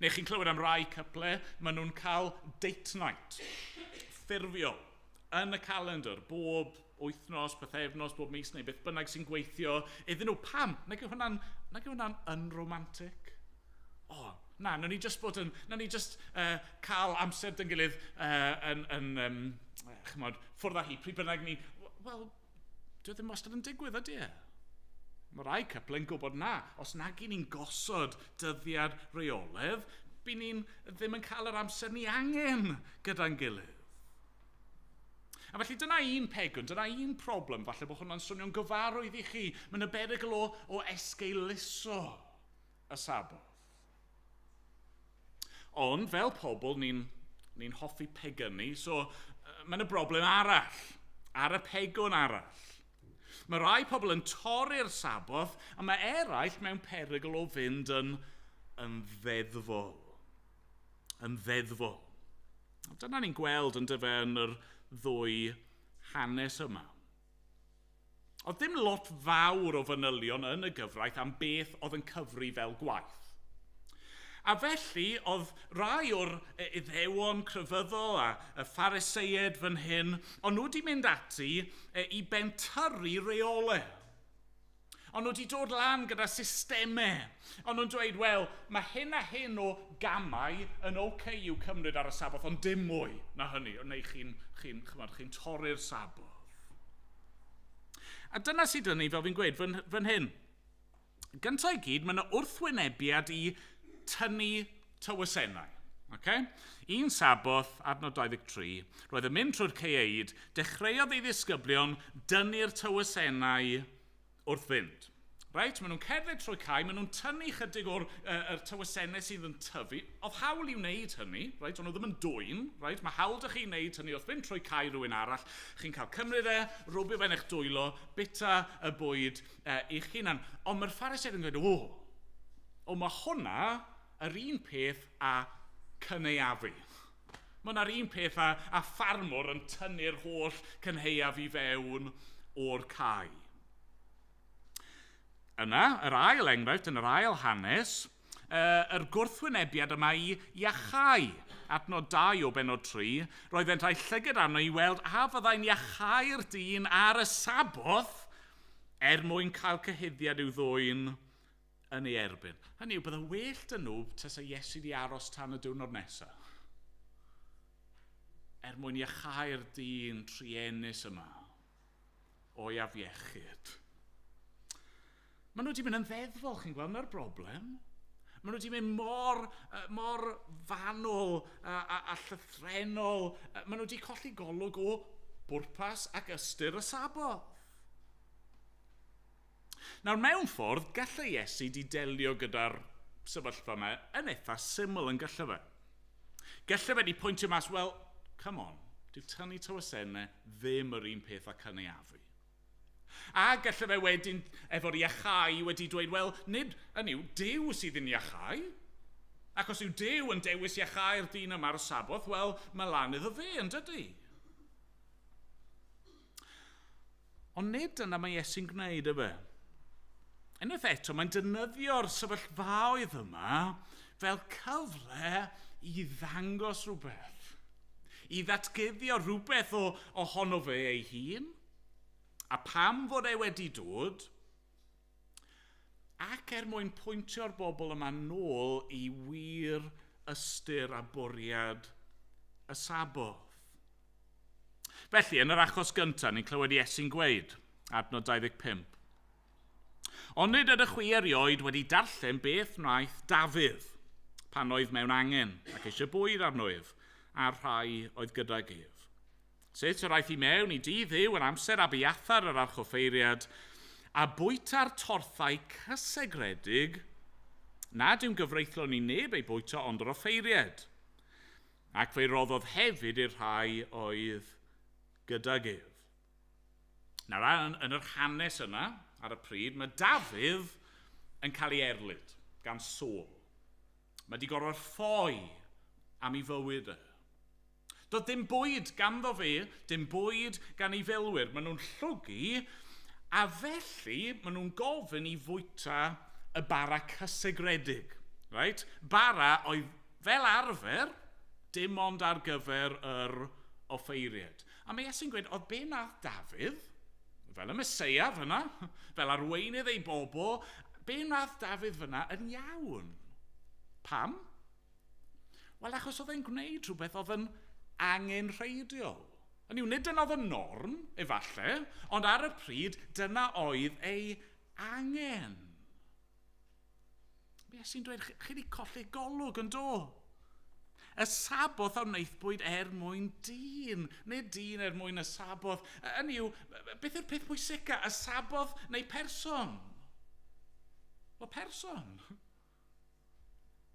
Speaker 3: Neu chi'n clywed am rai cyple, maen nhw'n cael date night, ffurfiol, yn y calendar, bob wythnos, pythefnos, bob mis neu beth bynnag sy'n gweithio iddyn nhw. Pam? Nag yw hwnna'n unromantic? O, na, nawn ni just bod yn, nawn ni just cael amser dyn gilydd chymod, ffwrdd â hi, pryd bynnag ni. Wel, dyw e ddim wastad yn digwydd, ydy e? Mae rai cyple yn gwybod na, os nag i ni'n gosod dyddiad reoledd, By ni'n ddim yn cael yr amser ni angen gyda'n gilydd. A felly dyna un pegwn, dyna un problem, falle bod hwnna'n swnio'n gyfarwydd i chi. Mae'n y berygl o esgeuluso y Saboth. Ond fel pobl, ni'n hoffi pegynu, so mae'n y broblem arall, ar y pegwn arall. Mae rai pobl yn torri'r Saboth, a mae eraill mewn perygl o fynd yn ddeddfol. Yn ddeddfol. Dyna ni'n gweld yn dyfe yn yr ddwy hanes yma. Oedd ddim lot fawr o fanylion yn y gyfraith am beth oedd yn cyfri fel gwaith. A felly oedd rai o'r Iddewon crefyddol a y Phariseiaid fan hyn, ond nhw wedi mynd ati i bentyrru reolau. Ond nhw wedi dod lan gyda systemau. Ond nhw'n dweud, wel, mae hyn a hyn o gamau yn oce i'w cymryd ar y Saboth, ond dim mwy na hynny, neu chi'n torri'r Saboth. A dyna sydd dyn ni, fel fi'n gweud, fan hyn. Gyntaf i gyd, mae yna wrthwynebiad i tynnu tywysennau. Okay? Un Saboth, adnod 23, roedd yn mynd trwy'r caeau, dechreuodd ei ddisgyblion dynnu'r tywysennau wrth fynd. Reit, maen nhw'n cerdded trwy cae, maen nhw'n tynnu chydig o'r tywysennau sydd yn tyfu. Oedd hawl i wneud hynny, reit, ond nhw ddim yn dwyn, reit, mae hawl dych chi wneud hynny wrth fynd trwy cae rhywun arall. Chi'n cael cymryd e, rwbio fe'n eich dwylo, bita y bwyd i'ch hunan. Ond mae'r Phariseaid yn dweud, o, mae hwnna yr un peth a cynaeafu. Mae hwnna'r un peth a ffarmwr yn tynnu'r holl cynhaeaf i fewn o'r cae. Yna, yr ail enghraifft, yn yr ail hanes, yr gwrthwynebiad yma i iachau. Adnod 2 o benod 3, roedd e'n rhoi llygad arno i weld a fyddai'n iachau'r dyn ar y Saboth er mwyn cael cyhuddiad i'w ddwyn yn ei erbyn. Hynny yw, bydde well dyn nhw tasa Iesu di aros tan y diwrnod nesaf. Er mwyn iachau'r dyn truenus yma o'i afiechyd. Maen nhw wedi mynd yn ddeddfol, chi'n gweld, na'r broblem. Maen nhw wedi mynd mor fanwl a llythrennol. Maen nhw wedi colli golwg o bwrpas ac ystyr y Saboth. Nawr, mewn ffordd, gallai Iesu di delio gyda'r sefyllfa yma yn eitha syml yn gallai fe. Gallai fe di pwyntio mas, well, come on, dyw tynnu tywysennau ddim yr un peth â cynaeafu. A gallai fe wedyn, efo'r iachau, wedi dweud, wel, nid, hynny yw, Duw sydd yn iachau. Ac os yw Duw yn dewis iachau'r dyn yma ar y Saboth, wel, mae lan iddo fe, yn dydy? Ond nid dyna mae Iesu'n gwneud, yfe. Unwaith eto, mae'n defnyddio'r sefyllfaoedd yma fel cyfle i ddangos rhywbeth. I ddatguddio rhywbeth ohono fe ei hun, a pam fod e wedi dod, ac er mwyn pwyntio'r bobl yma nôl i wir ystyr a bwriad y Saboth. Felly, yn yr achos gyntaf, ni'n clywed Iesu'n gweud, adnod 25, Ond nid ydych chwi erioed wedi darllen beth wnaeth Dafydd pan oedd mewn angen ac eisiau bwyd arno ef a'r rhai oedd gydag ef. Sut yr aeth i mewn i dŷ Dduw yn amser Abiathar yr archoffeiriad a bwyta'r torthau cysegredig nad yw'n gyfreithlon i neb ei bwyta ond yr offeiriad. Ac fe roddodd hefyd i'r rhai oedd gydag ef. Nawr, yn yr hanes yna, ar y pryd, mae Dafydd yn cael ei erlid gan Saul. Mae wedi gorfod ffoi am ei fywyd e. Doedd dim bwyd ganddo fe, dim bwyd gan ei filwyr. Maen nhw'n llwgu, a felly maen nhw'n gofyn i fwyta y bara cysegredig. Right? Bara oedd fel arfer, dim ond ar gyfer yr offeiriad. A mae Iesu'n gweud, oedd be nath Dafydd, fel y Meseia fyna, fel arweinydd ei bobl, be nath Dafydd fyna yn iawn. Pam? Wel, achos oedd e'n gwneud rhywbeth oedd yn angenrheidiol. Hynny yw, nid dyna oedd y norm, efallai, ond ar y pryd, dyna oedd ei angen. Mae Iesu'n dweud, chi wedi colli golwg yn do. Y Saboth a wnaethpwyd er mwyn dyn, neu dyn er mwyn y Saboth. Hynny yw, beth yw'r peth pwysica, y Saboth neu person? Wel, person.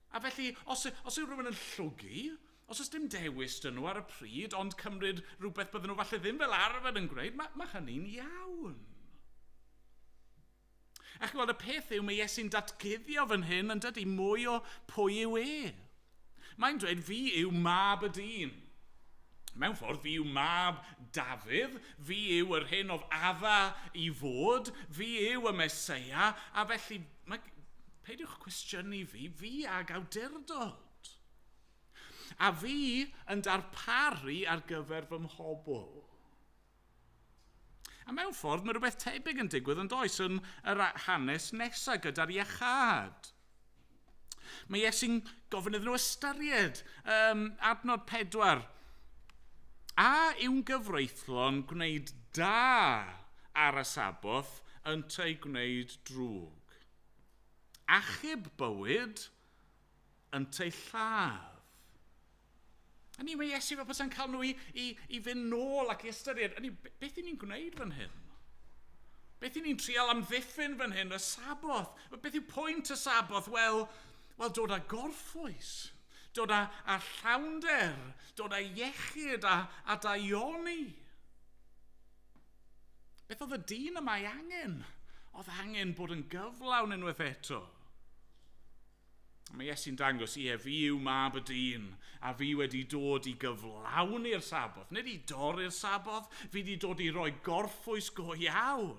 Speaker 3: A felly, os yw rhywun yn llwgu, os oes dim dewis dyn nhw ar y pryd, ond cymryd rhywbeth bydden nhw falle ddim fel arfer yn gwneud, mae hynny'n iawn. A chi'n gweld, y peth yw, mae Iesu'n datguddio fan hyn yn dydy mwy o pwy yw e. Mae'n dweud, fi yw mab y dyn. Mewn ffordd, fi yw mab Dafydd, fi yw yr hyn oedd adda i fod, fi yw y Meseia, a felly, peidiwch cwestiynu fi, fi ag awdurdod. A fi yn darparu ar gyfer fy mhobl. A mewn ffordd, mae rhywbeth tebyg yn digwydd yn does yn yr hanes nesaf gyda'r iachâd. Mae Iesu'n gofyn iddyn nhw ystyried adnod 4. A yw'n gyfreithlon gwneud da ar y Saboth ynteu gwneud drwg? Achub bywyd ynteu lladd? A ni, mae Iesu fel pesa'n cael nhw i fynd nôl ac i ystyried, hynny, beth y'n ni'n gwneud fan hyn? Beth y'n ni'n trial amddiffyn fan hyn, y Saboth? Beth yw pwynt y Saboth? Wel, dod â gorffwys, dod â llawnder, dod â iechyd a daioni. Beth oedd y dyn yma ei angen? Oedd angen bod yn gyflawn unwaith eto. Mae Iesu'n dangos, ie, fi yw mab y dyn, a fi wedi dod i gyflawni'r Saboth. Nid i dorri'r Saboth, fi wedi dod i roi gorffwys go iawn.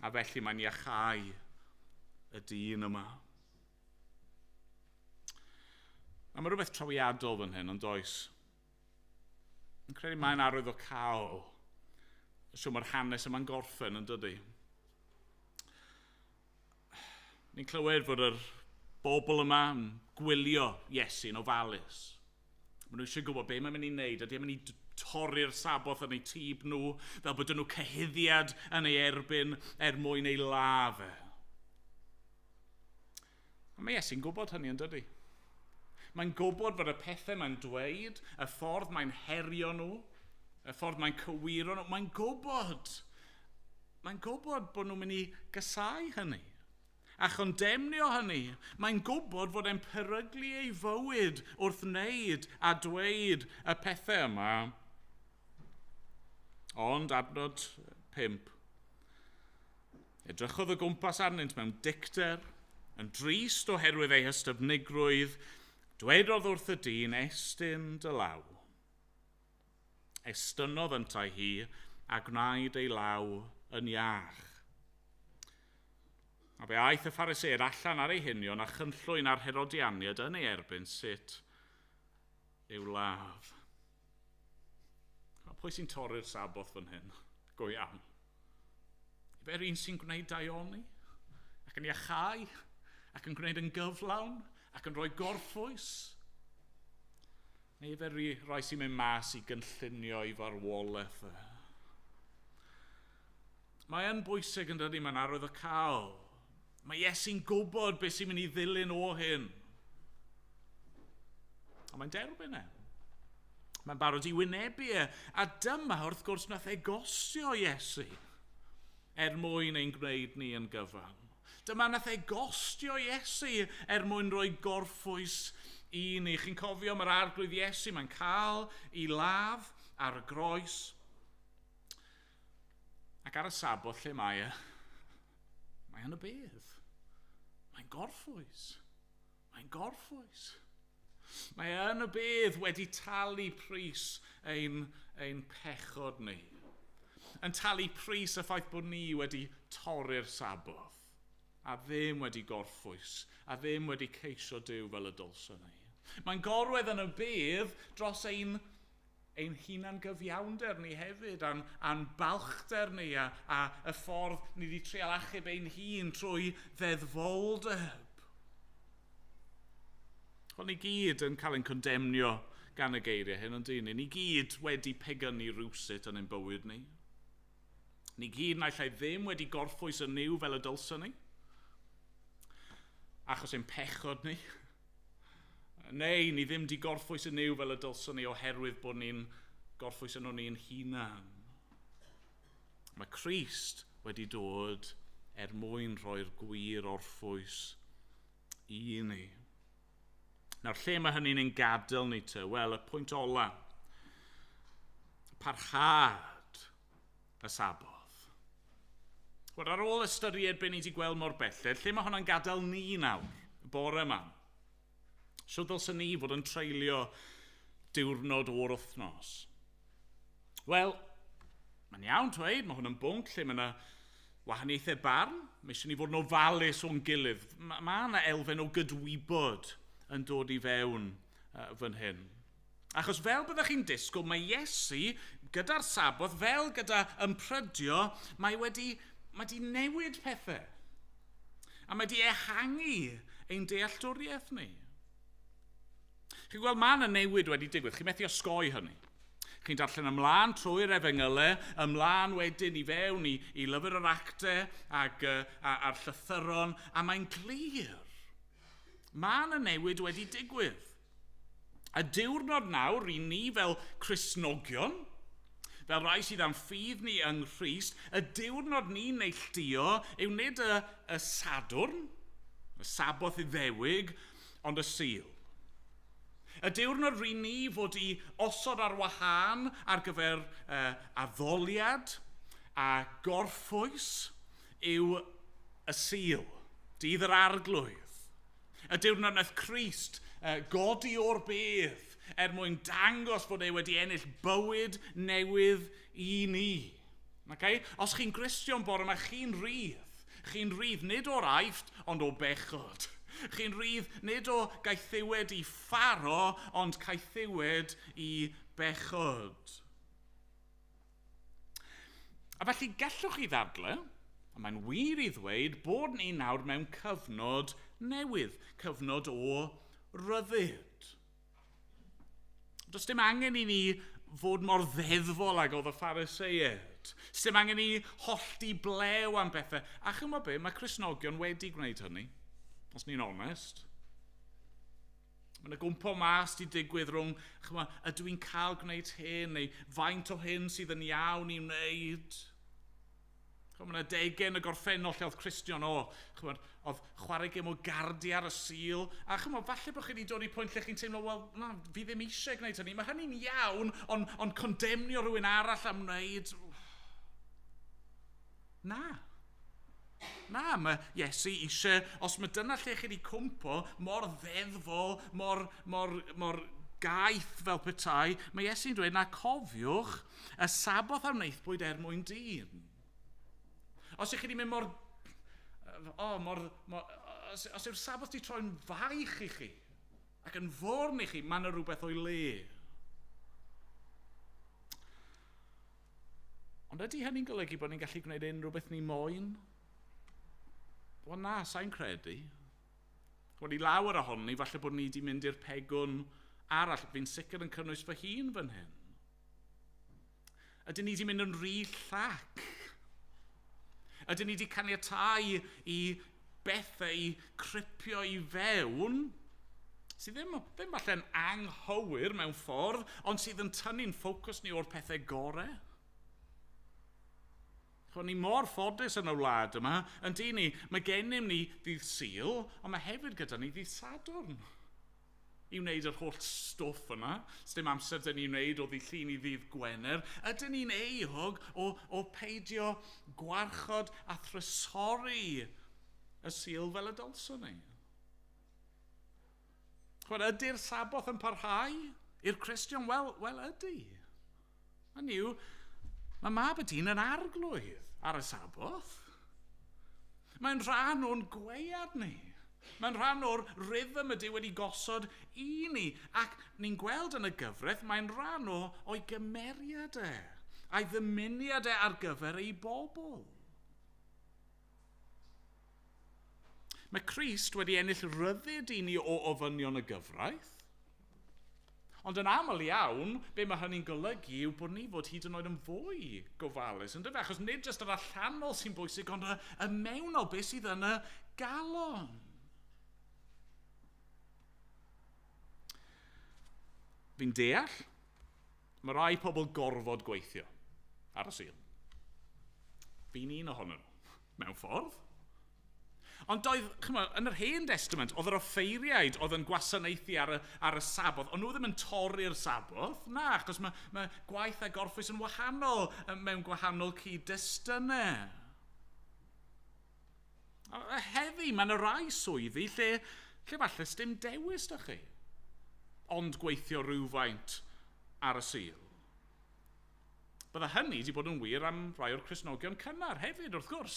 Speaker 3: A felly mae'n iachau y dyn yma. A mae rhywbeth trawiadol fan hyn, ond does. Yn credu mae'n arwydd o cael. So mae'r hanes yma'n gorffen, yn dydy. Ni'n clywed fod yr bobl yma yn gwylio Iesu'n ofalus. Maen nhw eisiau gwybod be mae'n mynd i wneud. Ydy e'n mynd i torri'r Saboth yn eu tŷb nhw, fel bod nhw cyhuddiad yn ei erbyn er mwyn ei ladd e. A mae Iesu'n gwybod hynny, yn dydy? Mae'n gwybod fod y pethau mae'n dweud, y ffordd mae'n herio nhw, y ffordd mae'n cywiro nhw, mae'n gwybod. Mae'n gwybod bod nhw'n mynd i gasáu hynny. A chondemnio hynny, mae'n gwybod fod e'n peryglu ei fywyd wrth wneud a dweud y pethau yma. Ond adnod 5. Edrychodd o gwmpas arnynt mewn dicter, yn drist oherwydd ei hystyfnigrwydd, dwedodd wrth y dyn, estyn dy law. Estynnodd yntau hi a gwnaed ei law yn iach. A fe aeth y Phariseaid allan ar ei hunion a chynllwyn ar Herodianiad yn ei erbyn sut i'w ladd. A pwy sy'n torri'r Saboth fan hyn? Go iawn. Ife'r un sy'n gwneud daioni, ac yn iachau, ac yn gwneud yn gyflawn, ac yn rhoi gorffwys? Neu ife'r rhai sy'n mynd mas i gynllunio i farwolaeth? Mae yn bwysig yn dydy, mae'n arwydd o cael. Mae Iesu'n gwybod beth sy'n mynd i ddilyn o hyn. A mae'n derbyn e. Mae'n barod i wynebu e. A dyma, wrth gwrs, nath e gostio Iesu er mwyn ein gwneud ni yn gyfan. Dyma nath e gostio Iesu er mwyn rhoi gorffwys i ni. Chi'n cofio, mae'r arglwydd Iesu, mae'n cael ei ladd ar y groes. Ac ar y Saboth, lle mae e? Mae yn y bedd. Mae'n gorffwys. Mae'n gorffwys. Mae yn y bedd wedi talu pris ein pechod ni. Yn talu pris y ffaith bod ni wedi torri'r Saboth a ddim wedi gorffwys, a ddim wedi ceisio Duw fel y dylswn ni. Mae'n gorwedd yn y bedd dros ein hunan gyfiawnder ni hefyd, a'n balchder ni, a y ffordd ni wedi trial achub ein hun trwy ddeddfoldeb. Wel, ni gyd yn cael ein condemnio gan y geiriau hyn, ond dyn ni. Ni gyd wedi pegynu rhywsut yn ein bywyd ni. Ni gyd naill ai ddim wedi gorffwys yn Nuw fel y dylswn ni. achos ein pechod ni. Neu ni ddim di gorffwys yn Nuw fel y dylswn ni oherwydd bod ni'n gorffwys yn o'n ni'n hunan. Mae Crist wedi dod er mwyn rhoi'r gwir orffwys i ni. Nawr, lle mae hynny'n ein gadael ni te? Wel, y pwynt ola. Parhad y Saboth. Wel, ar ôl ystyried be ni wedi gweld mor belled, lle mae hwnna'n gadael ni nawr, y bore yma? Sut ddylswn ni fod yn treulio diwrnod o'r wythnos? Wel, mae'n iawn dweud, mae hwn yn bwnc lle mae yna wahaniaethau barn. Mae eisiau ni fod yn ofalus o'n gilydd. Mae yna elfen o gydwybod yn dod i fewn fan hyn. Achos fel byddech chi'n disgwyl, mae Iesu gyda'r Saboth, fel gyda ymprydio, mae wedi newid pethau. A mae wedi ehangu ein dealltwriaeth ni. Chi'n gweld, mae yna newid wedi digwydd. Chi'n methu osgoi hynny. Chi'n darllen ymlaen trwy'r efengylau, ymlaen wedyn i fewn i lyfr yr actau ac a'r llythyron, a mae'n glir. Mae yna newid wedi digwydd. Y diwrnod nawr i ni fel Cristnogion, fel rai sydd am ffydd ni yng Nghrist, y diwrnod ni'n neilltuo yw nid y Sadwrn, y Saboth Iddewig, ond y Sul. Y diwrnod rydyn ni fod i osod ar wahân ar gyfer addoliad a gorffwys yw y Sul, dydd yr Arglwydd. Y diwrnod wnaeth Crist godi o'r bedd er mwyn dangos bod e wedi ennill bywyd newydd i ni. Okay? Os chi'n Gristion bore yma, chi'n rhydd. Chi'n rhydd nid o'r Aifft, ond o bechod. Chi'n rhydd nid o gaethiwed i Pharo, ond caethiwed i bechod. A felly gallwch chi ddadle, a mae'n wir i ddweud, bod ni nawr mewn cyfnod newydd, cyfnod o ryddid. Does dim angen i ni fod mor ddeddfol ag oedd y Phariseaid. Does dim angen i ni hollti blew am bethau. A chymod be, mae Cristnogion wedi gwneud hynny, os ni'n onest. Mae yna gwmpo mas di digwydd rhwng, chymod, ydw i'n cael gwneud hyn, neu faint o hyn sydd yn iawn i wneud. Chymod, mae yna degau yn y gorffennol lle oedd Cristion, chymod, oedd chwarae gêm o gardi ar y Sul. A chymod, falle bod chi wedi dod i pwynt lle chi'n teimlo, wel, na, fi ddim eisiau gwneud hynny. Mae hynny'n iawn, ond condemnio rhywun arall am wneud... Na. Na, mae Iesu eisiau, os mae dyna lle chi wedi cwmpo, mor ddeddfol, mor gaeth fel petai, mae Iesu'n dweud, na cofiwch y Saboth a wnaethpwyd er mwyn dyn. Os ych chi wedi mynd os yw'r Saboth wedi troi'n faich i chi, ac yn fwrn i chi, mae yna rhywbeth o'i le. Ond ydy hynny'n golygu bod ni'n gallu gwneud unrhyw beth ni moyn? Wel na, sa'n credu. Wel, i lawer ohonon ni, falle bod ni wedi mynd i'r pegwn arall. Fi'n sicr yn cynnwys fy hun fan hyn. Ydyn ni wedi mynd yn rhy llac? Ydyn ni wedi caniatáu i bethau i cripio i fewn, sydd ddim falle'n anghywir mewn ffordd, ond sydd yn tynnu'n ffocws ni o'r pethau gorau? Chwa, ni mor ffodus yn y wlad yma, yn dyn ni, mae gennym ni ddydd Sul, ond mae hefyd gyda ni ddydd Sadwrn i wneud yr holl stwff yna. Sdim amser dyn ni'n wneud o ddydd Llun i ddydd Gwener. Ydyn ni'n euog o peidio gwarchod a thrysori y Sul fel y dylswn ni? Chwa, ydy'r Saboth yn parhau i'r Cristion? Wel ydy. Hynny yw, mae mab y dyn yn arglwydd ar y Saboth. Mae'n rhan o'n gweiad ni. Mae'n rhan o'r rhythm ydy wedi gosod i ni. Ac ni'n gweld yn y gyfraith, mae'n rhan o'i gymeriad e, a'i ddymuniad e ar gyfer ei bobl. Mae Crist wedi ennill rhyddid i ni o ofynion y gyfraith. Ond yn aml iawn, be mae hynny'n golygu yw bod ni fod hyd yn oed yn fwy gofalus. Yn dyfe? Achos nid jyst yr allanol sy'n bwysig, ond y mewnol, beth sydd yn y galon. Fi'n deall, mae rai pobl gorfod gweithio ar y Sul. Fi'n un ohonyn nhw, mewn ffordd. Ond doedd, chymod, yn yr Hen Testament, oedd yr offeiriaid oedd yn gwasanaethu ar y Saboth, ond nhw ddim yn torri'r Saboth, na, achos mae gwaith a gorffwys yn wahanol mewn gwahanol cyd-destunau. A heddi, mae yna rai swyddi lle falle sdim dewis da chi, ond gweithio rhywfaint ar y Sul. Bydde hynny wedi bod yn wir am rai o'r Cristnogion cynnar hefyd, wrth gwrs.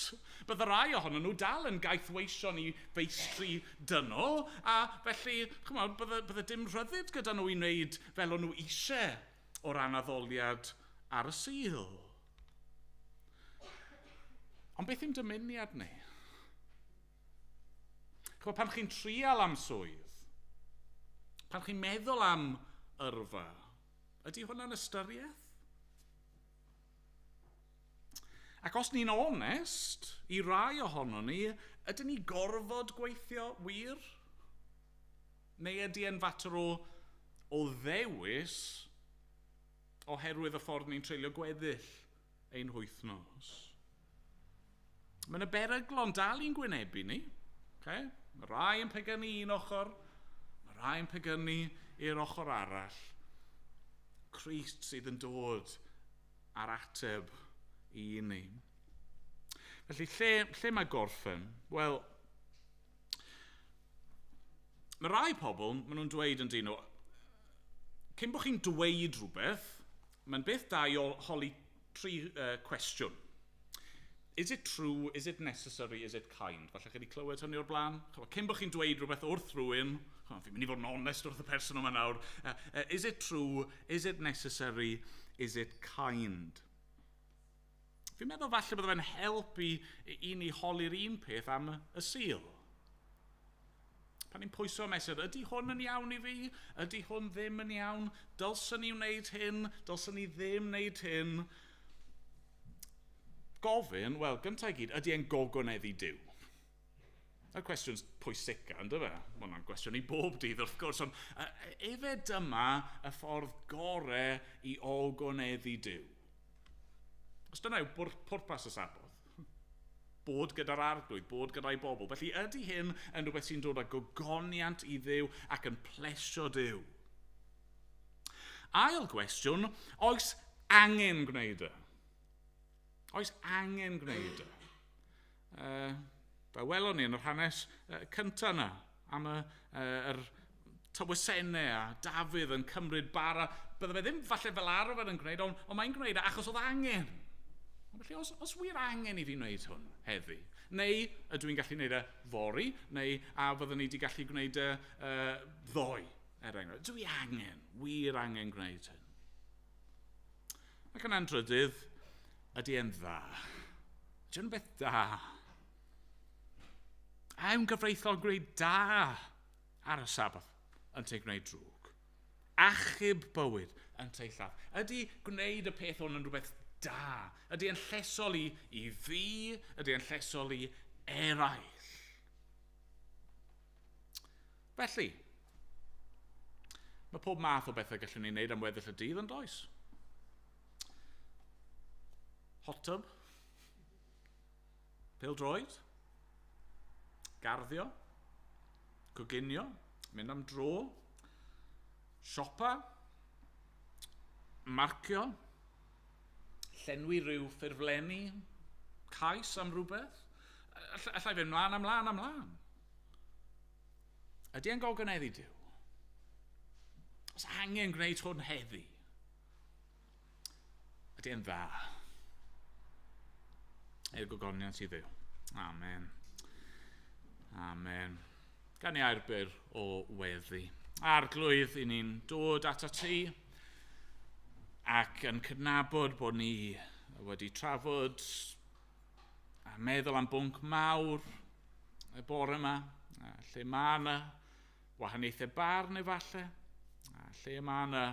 Speaker 3: Bydde rai ohonyn nhw dal yn gaethweision i feistri dynol, a felly, chymod, bydde dim rhyddid gyda nhw i wneud fel o'n nhw eisiau o ran addoliad ar y Sul. Ond beth yw'n dymuniad ni? Chymod, pan chi'n trial am swydd, pan chi'n meddwl am yrfa, ydy hwnna'n ystyriaeth? Ac os ni'n onest, i rai ohono ni, ydyn ni gorfod gweithio wir? Neu ydy e'n fater o ddewis oherwydd y ffordd ni'n treulio gweddill ein hwythnos? Mae yna beryglon dal i'n gwynebu ni. Okay? Mae rai yn pegynu un ochr, mae rai yn pegynu i'r ochr arall. Crist sydd yn dod ar ateb i ni. Felly, lle mae gorffen? Wel, mae rai pobl, maen nhw'n dweud yn dyn nhw, cyn bod chi'n dweud rhywbeth, mae'n beth da i holi tri cwestiwn. Is it true? Is it necessary? Is it kind? Falle chi wedi clywed hynny o'r blaen? Cyn bod chi'n dweud rhywbeth wrth rhywun, fi'n mynd i fod yn onest wrth y person yma nawr. Is it true? Is it necessary? Is it kind? Fi'n meddwl falle bydde fe'n helpu i ni holi'r un peth am y Sul. Pan ni'n pwyso a mesur, ydy hwn yn iawn i fi? Ydy hwn ddim yn iawn? Dylswn ni wneud hyn? Dylswn ni ddim wneud hyn? Gofyn, wel, gyntaf i gyd, ydy e'n gogoneddu Duw? Y cwestiwn pwysica, ynddo fe? Mae hwnna'n gwestiwn i bob dydd, wrth gwrs, ond efe dyma y ffordd gore i ogoneddu Duw. Os dyna yw pwrpas y Saboth, bod gyda'r Arglwydd, bod gyda'i bobl. Felly ydy hyn yn rhywbeth sy'n dod â gogoniant i Dduw ac yn plesio Duw? Ail gwestiwn, oes angen gwneud e? Oes angen gwneud e? Fe welon ni yn yr hanes cyntaf yna am yr tywysennau a Dafydd yn cymryd bara. Bydde fe ddim falle fel arfer yn gwneud, ond mae'n gwneud e achos oedd angen. Felly, os wir angen i fi wneud hwn heddi, neu ydw i'n gallu gwneud e fory, neu a fyddwn ni wedi gallu gwneud e ddoe, er enghraifft. Dwi angen, wir angen gwneud hyn. Ac yn drydydd, ydy e'n dda? Ydy e'n beth da? A yw'n gyfreithlon gwneud da ar y Saboth yn te gwneud drwg? Achub bywyd yn te lladd. Ydy gwneud y peth hwn yn rhywbeth da? Ydy e'n llesol i fi? Ydy e'n llesol i eraill? Felly, mae pob math o bethau gallwn ni wneud am weddill y dydd yn does? Hot tub, pêl-droed, garddio, coginio, mynd am dro, siopa, marcio, llenwi rhyw ffurflenni, cais am rhywbeth. Allai fynd mlaen, a mlaen, a mlaen. Ydy e'n gogoneddu Duw? Os angen gwneud hwn heddi, ydy e'n dda? I'r gogoniant i Dduw. Amen. Amen. Gan i air byr o weddi. Arglwydd, i ni'n dod atat ti ac yn cydnabod bod ni wedi trafod a meddwl am bwnc mawr y bore yma, a lle mae yna wahaniaethau barn efallai, a lle mae yna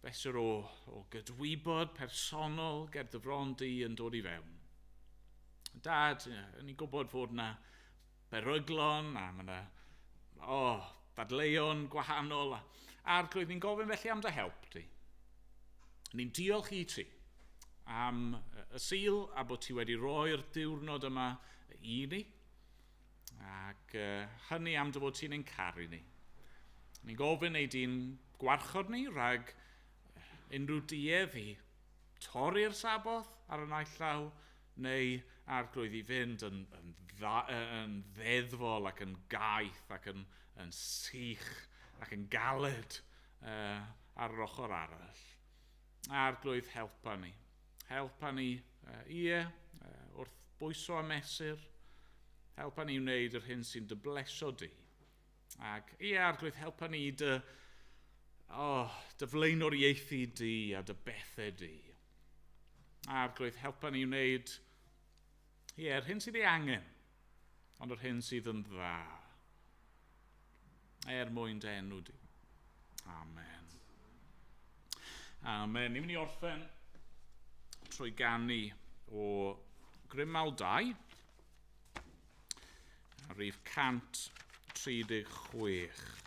Speaker 3: fesur o gydwybod personol ger dy fron di yn dod i fewn. Dad, ni'n gwybod fod yna beryglon a mae yna dadleuon gwahanol. Arglwydd, ni'n gofyn felly am dy help di. Ni'n diolch i ti am y Sul a bod ti wedi roi'r diwrnod yma i ni, ac hynny am dy fod ti'n ein caru ni. Ni'n gofyn ei di'n gwarchod ni rhag unrhyw duedd i torri'r Saboth ar y naill llaw, neu Arglwydd i fynd yn ddeddfol ac yn gaeth ac yn sych ac yn galed ar yr ochr arall. Arglwydd, helpa ni. Helpa ni, wrth bwyso a mesur. Helpa ni wneud yr hyn sy'n dy blesio di. Ac ie, Arglwydd, helpa ni dy flaenoriaethu di a dy bethau di. Arglwydd, helpa ni wneud yr hyn sydd ei angen, ond yr hyn sydd yn dda. Er mwyn dy enw di. Amen. Amen. Ni'n mynd i orffen trwy ganu o Grymawl 2, a rhif 136.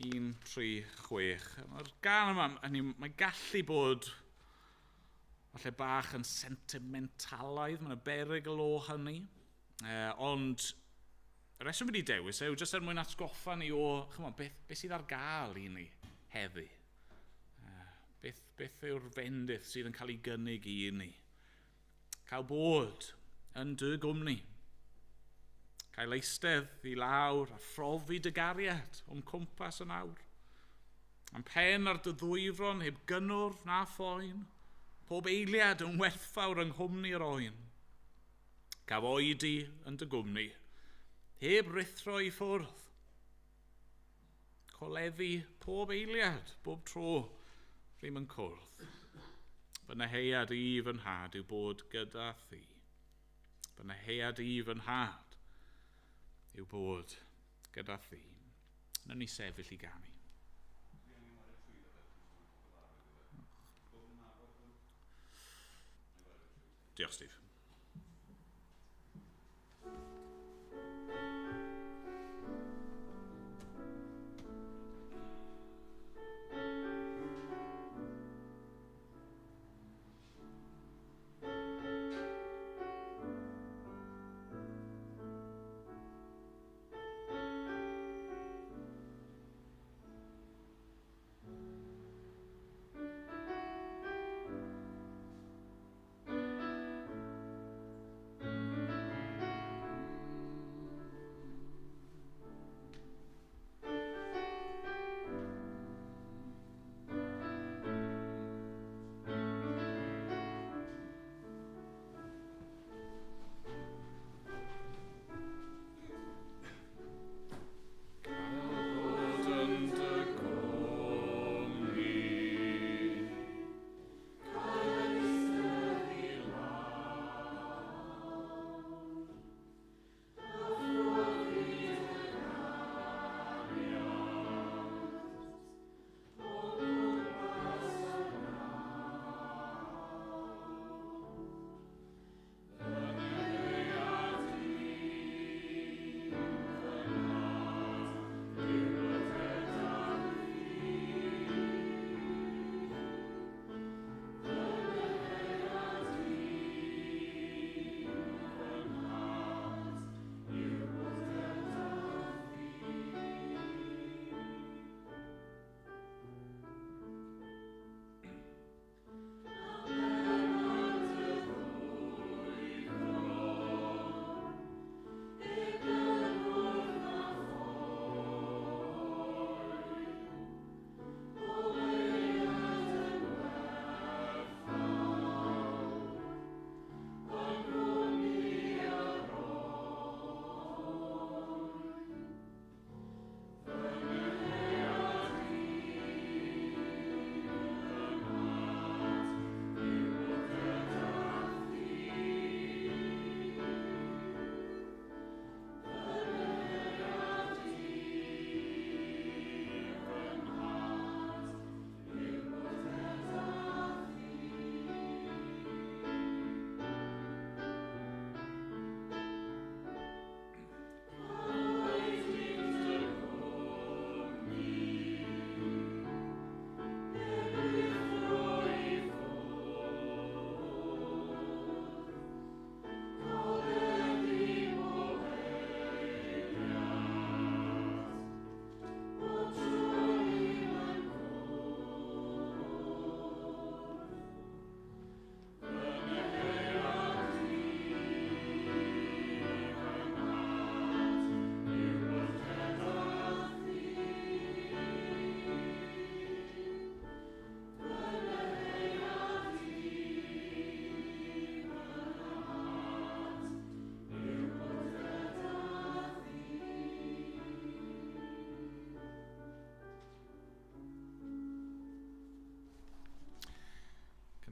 Speaker 3: 136. Mae'r gân yma, mae'n gallu bod falle bach yn sentimentalaidd, mae'n berygl o hynny. Ond y reswm wedi dewis yw jyst er mwyn atgoffa ni o chymod, beth sydd ar gael i ni heddi. Beth yw'r fendith sydd yn cael ei gynnig i ni. Cael bod yn dy gwmni. Cael eistedd i lawr a phrofi dy gariad o'm cwmpas yn awr. Am pen ar dy ddwyfron heb gynnwrf na phoen, pob eiliad yn werthfawr yng nghwmni'r oen. Caf oedi yn dy gwmni, heb ruthro i ffwrdd. Coleddu pob eiliad, bob tro, rhym yn cwrdd. Fy neheuad i fy nhad yw bod gyda thi. Fy neheuad i fy nhad yw bod gyda thi. Nawn ni sefyll i ganu. Diolch, Steve.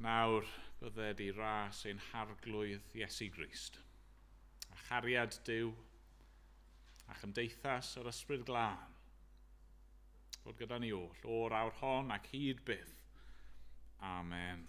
Speaker 3: nawr bydded i ras ein harglwydd Iesu Grist, a chariad Duw, a chymdeithas yr Ysbryd Glân, fod gyda ni oll, o'r awr hon ac hyd byth. Amen.